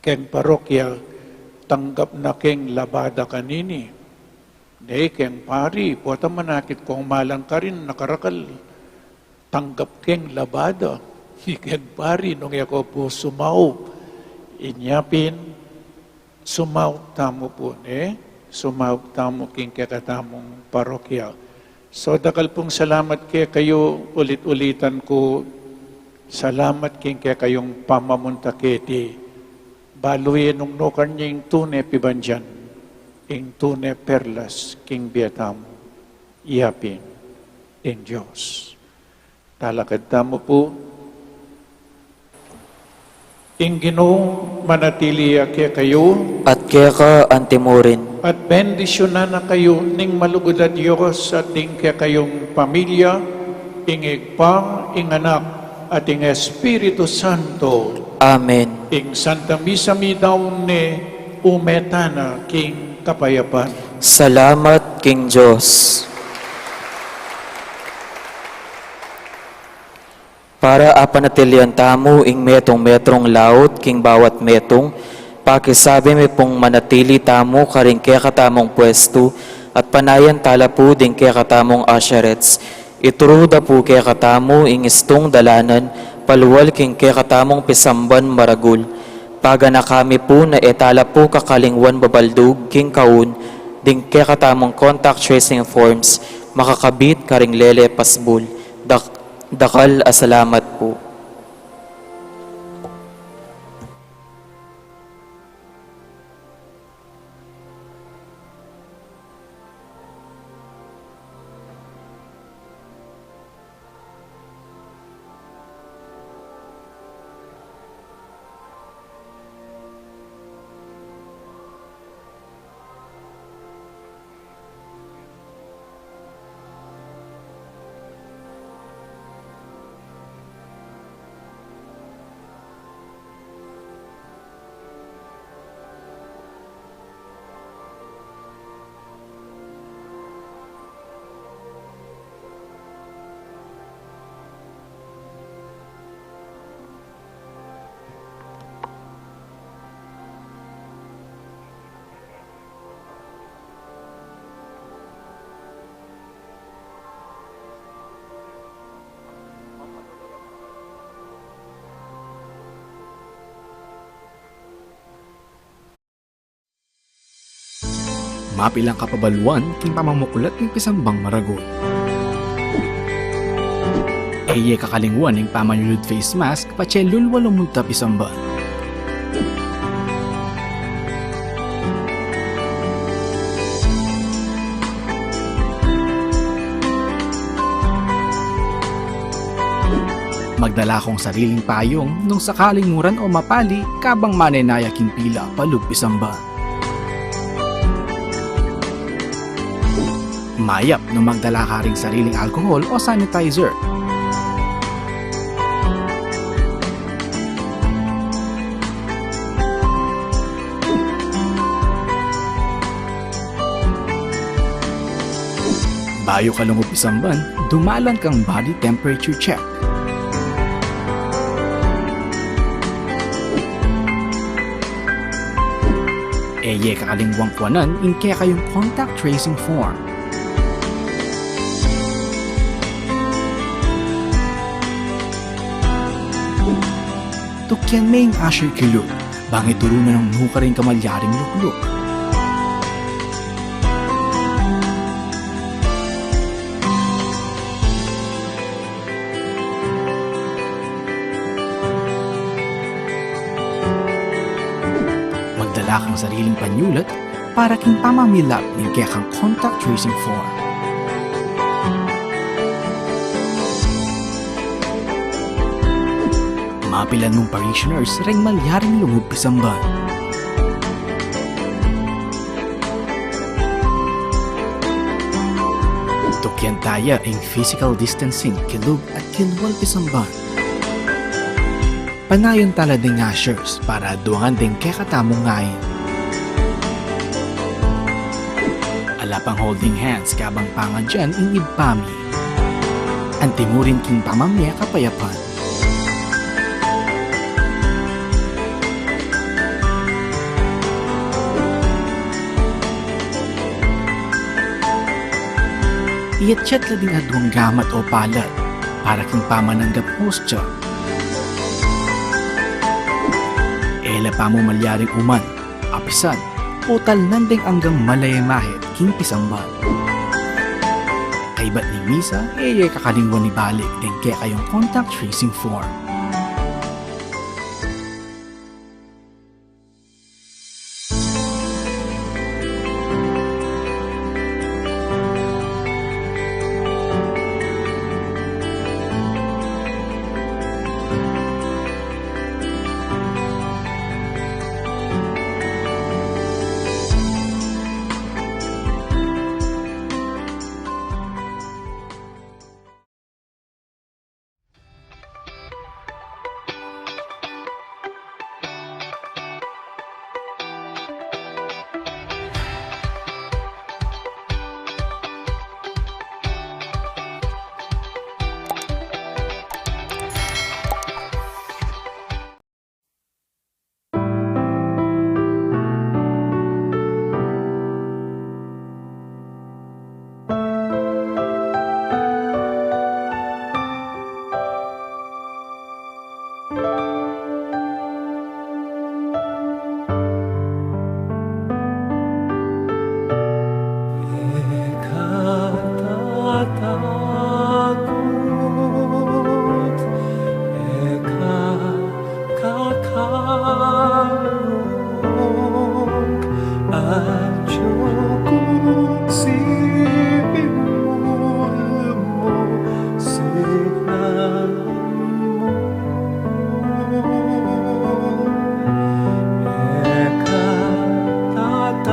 keng parokya, tanggap na keng labada kanini. Ne, keng pari, pota manakit kung malang karin, nakarakal. Tanggap keng labada. Keng pari, nung e ko pu sumaup. Inya pin, sumaup tamu pu, ne? Sumaup tamu king kekatamung parokya. So, dakal pung salamat kekayu, ulit-ulitan ku, salamat king kekayung pamamunta keti. Balu ye nung nukarin ye ing tune pibandian, ing tune perlas king bie tamu. Yapin ing Dios. Talakad tamu pu. Ing Ginu manatili ya kekayu. At keka antimurin. At bendisyunan na kayu ning malugud a Dios at ding kekayung pamilya, ing Ibpa, ing Anak, at ing Espiritu Santo. Amen. Ing Santa Misa mi daun ne, ume tana king kapayapan. Salamat king Dios. Para apanatilian tamu ing metung-metung laut king bawat metung, pakisabi mi pung manatili tamu karing kekatamung pwestu at panayan tala pu ding kekatamung usherettes. Ituru da pu kekatamu ing istung dalanan palual king kekatamung pisamban maragul. Paganaka mi pu na e tala pu kakalingwan babaldug king kaun ding kekatamung contact tracing forms makakabit karing lele pasbul. Dak-, dakal a salamat pu. Mapilan kapabaluan king pamamuklat ning pisambang maragul. E ye kakalingwan ing pamanyulud face mask patse lulwa lumunta pisamban. Magdala kong sariling payung nung sakaling muran o mapali kabang manenaya king pila palub pisamban. Mayap nung magdala ka ring sariling alcohol o sanitizer. Bayu ka lungub pisamban, dumalan kang body temperature check. E ye kakalingwang kuanan ing kekayung contact tracing form. Tukyan me ing usher kilub, bang ituru na nung nukarin kamalyaring lukluk. Magdala kang sariling panyulat para king pamamilap ning kekang contact tracing form. Mapilan mung parishioners reng malyaring lungub pisamban. Tukyan taya ing physical distancing kilub at kilwal pisamban. Panayan tala ding ushers para adwangan ding kekatamung ngain. Ala pang holding hands kabang pangadyan ing ibpa mi. Antimurin king pamamie kapayapan. Iyatyat la ding adwang gamat o palad para king pamananggap hostya. E la pamu malyaring uman, apisan, o talnan ding anggang malaya mahit king pisamban. Kaybat ning misa, e ye kakalingwan ibalik ding kekayung contact tracing form. Kakalung atyu ku siping mu, lumusignan mu. E ka tatakut,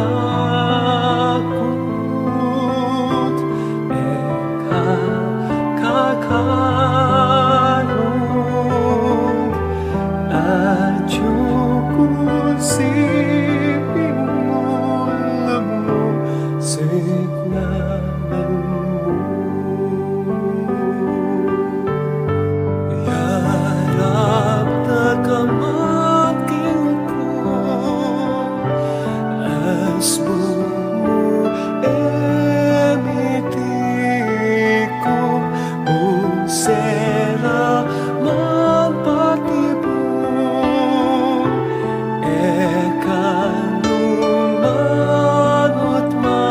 e ka kakalung, atyu ku siping mu, lumusignan mu. Yarap na ka man king lugud, asbun mu e mitiku, ung sera man patibu, e ka nu manutma